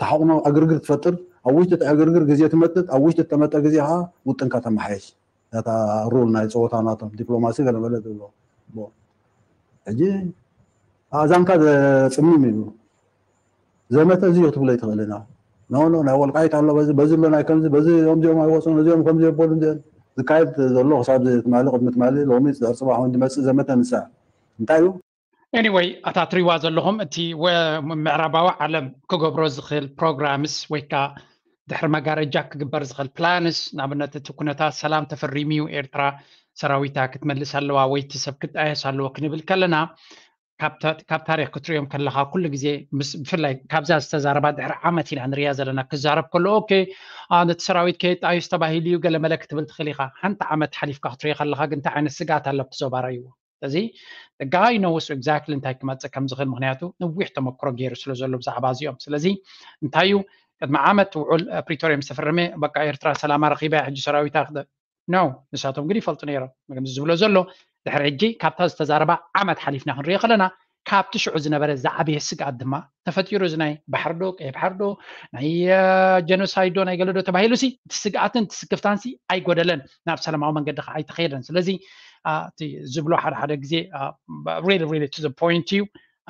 ተሓቕኖ ዕግርግር ትፈጥር ኣብ ውሽጢ እቲ ዕግርግር ግዜ ትመጥጥ ኣብ ውሽጢ እተመጠ ግዜ ከዓ ውጥንካ ተመሓየሽ። ነታ ሩል ናይ ፀወታ ናቶም ዲፕሎማሲ ገለመለ ዝብሎ ሕጂ ኣእዛንካ ዘፅምም እዩ። ዘመተ እዚ ክትብሎ ይትኽእል ኢና። ኖ ኖ ናይ ወልቃይት ኣሎ በዚ በዚ ኣሎ ናይ ከምዚ በዚ እዚኦም እዚኦም ኣይወፁን እዚኦም ከምዚ የበሉ እዚኦም ዝካየድ ዘሎ ክሳብ ትማሊ ቅድሚ ትማሊ ሎሚ ድሕሪ ፅባሕ እውን ዝመፅእ ዘመተ ንሳ እንታይ እዩ? Anyway ኣታ ትሪዋ ዘለኹም እቲ ምዕራባዊ ዓለም ክገብሮ ዝኽእል ፕሮግራምስ ወይ ከዓ ድሕሪ መጋረጃ ክግበር ዝኽእል ፕላንስ ንኣብነት እቲ ኩነታት ሰላም ተፈሪሙ እዩ ኤርትራ ሰራዊታ ክትመልስ ኣለዋ ወይ እቲ ሰብ ክጣየስ ኣለዎ ክንብል ከለና ካብ ታሪክ ክትሪኦም ከለካ ኩሉ ግዜ ብፍላይ ካብዛ ዝተዛረባ ድሕሪ ዓመት ኢና ንሪያ ዘለና ክዛረብ ከሎ ኦኬ ነቲ ሰራዊት ከየጣይስ ተባሂሉ እዩ ገለመለ ክትብል ትኽእል ኢኻ ሓንቲ ዓመት ሓሊፍካ ክትሪኦ ከለካ ግን እንታይ ዓይነት ስግኣት ኣሎ ኣብቲ ዞባ ራይዎ ስለዚ the guy knows exactly እንታይ ክመፅእ ከም ዝኽእል ምክንያቱ ነዊሕ ተመክሮ ገይሩ ስለ ዘሎ ብዛዕባ እዚኦም ስለዚ እንታይ እዩ ቅድሚ ዓመት ውዑል ፕሪቶሪያ ምስ ተፈረመ በቃ ኤርትራ ሰላማ ረኺባ ሕጂ ሰራዊታ no ንሳቶም ግን ይፈልጡ ነይሮም ከምዚ ዝብሎ ዘሎ ድሕሪ ሕጂ ካብታ ዝተዛረባ ዓመት ሓሊፍና ክንሪኦ ከለና ካብቲ ሽዑ ዝነበረ ዝዓበየ ስግኣት ድማ ተፈጢሩ እዚ ናይ ባሕሪ ዶ ቀይ ባሕሪ ዶ ናይ ጀኖሳይድ ዶ ናይ ገለ ዶ ተባሂሉ ሲ እቲ ስግኣትን እቲ ስክፍታን ሲ ኣይጎደለን ናብ ሰላማዊ መንገዲ ከዓ ኣይተኸየደን ስለዚ እቲ ዝብሎ ሓደ ሓደ ግዜ really really to the point እዩ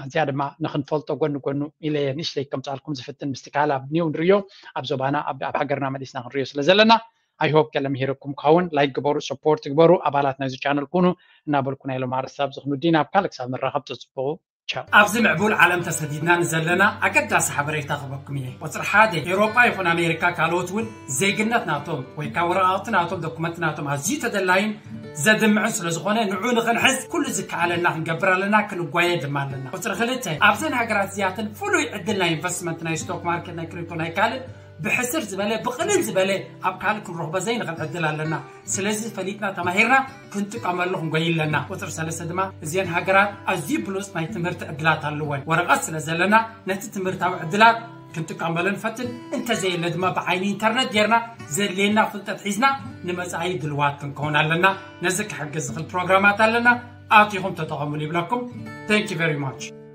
እዚኣ ድማ ንክንፈልጦ ጎኒ ጎኑ ኢለ ንእሽተይ ከምፃልኩም ዝፍትን ምስቲ ካልእ ኣብ ኒው ንርዮ ኣብ ዞባና ኣብ ሃገርና መሊስና ክንርዮ ስለ ዘለና I hope ገለ ምሂረኩም ክኸውን like ግበሩ support ግበሩ ኣባላት ናይዚ ቻነል ኩኑ እናበልኩ ናይ ሎም ኣርስታ ኣብዚ ክንውዲ ናብ ካልእ ክሳብ ንራኸብ ተፅብቑ ቻው። ኣብዚ ምዕቡል ዓለም ተሰዲድና ንዘለና ኣገዳሲ ሓበሬታ ክበኩም እየ። ቁፅሪ ሓደ፣ ኤውሮጳ ይኹን ኣሜሪካ ካልኦት እውን ዜግነት ናቶም ወይ ከዓ ወረቃቕቲ ናቶም፣ ዶኩመንት ናቶም ኣዝዩ ተደላይን ዘድምዕን ስለዝኾነ ንዑ ንኽንሕዝ ኩሉ ዝከኣለና ክንገብር ኣለና፣ ክንጓየ ድማ ኣለና። ቁፅሪ ክልተ፣ ኣብዘን ሃገራት እዚኣተን ፍሉይ ዕድል ናይ ኢንቨስትመንት፣ ናይ ስቶክ ማርኬት፣ ናይ ክሪፕቶ፣ ናይ ካልእ ብሕስር ዝበለ ብቕልል ዝበለ ኣብ ካልእ ክንረኽቦ ዘይንኽእል ዕድል ኣለና። ስለዚ ፈሊጥና ተማሂርና ክንጥቀመሉ ክንጎይ ኣለና። ቁፅሪ ሰለስተ ድማ እዚአን ሃገራት ኣዝዩ ብሉፅ ናይ ትምህርቲ ዕድላት ኣለወን። ወረቐት ስለ ዘለና ነቲ ትምህርታዊ ዕድላት ክንጥቀመሉ ንፈትን፣ እንተዘየለ ድማ ብዓይኒ ኢንተርነት ጌርና ዘድልየና ፍልጠት ሒዝና ንመፃኢ ድልዋት ክንከውን ኣለና። ነዚ ክሕግዝ ዝኽእል ፕሮግራማት ኣለና፣ ኣቲኹም ተጠቐሙሉ ይብለኩም። Thank you very much።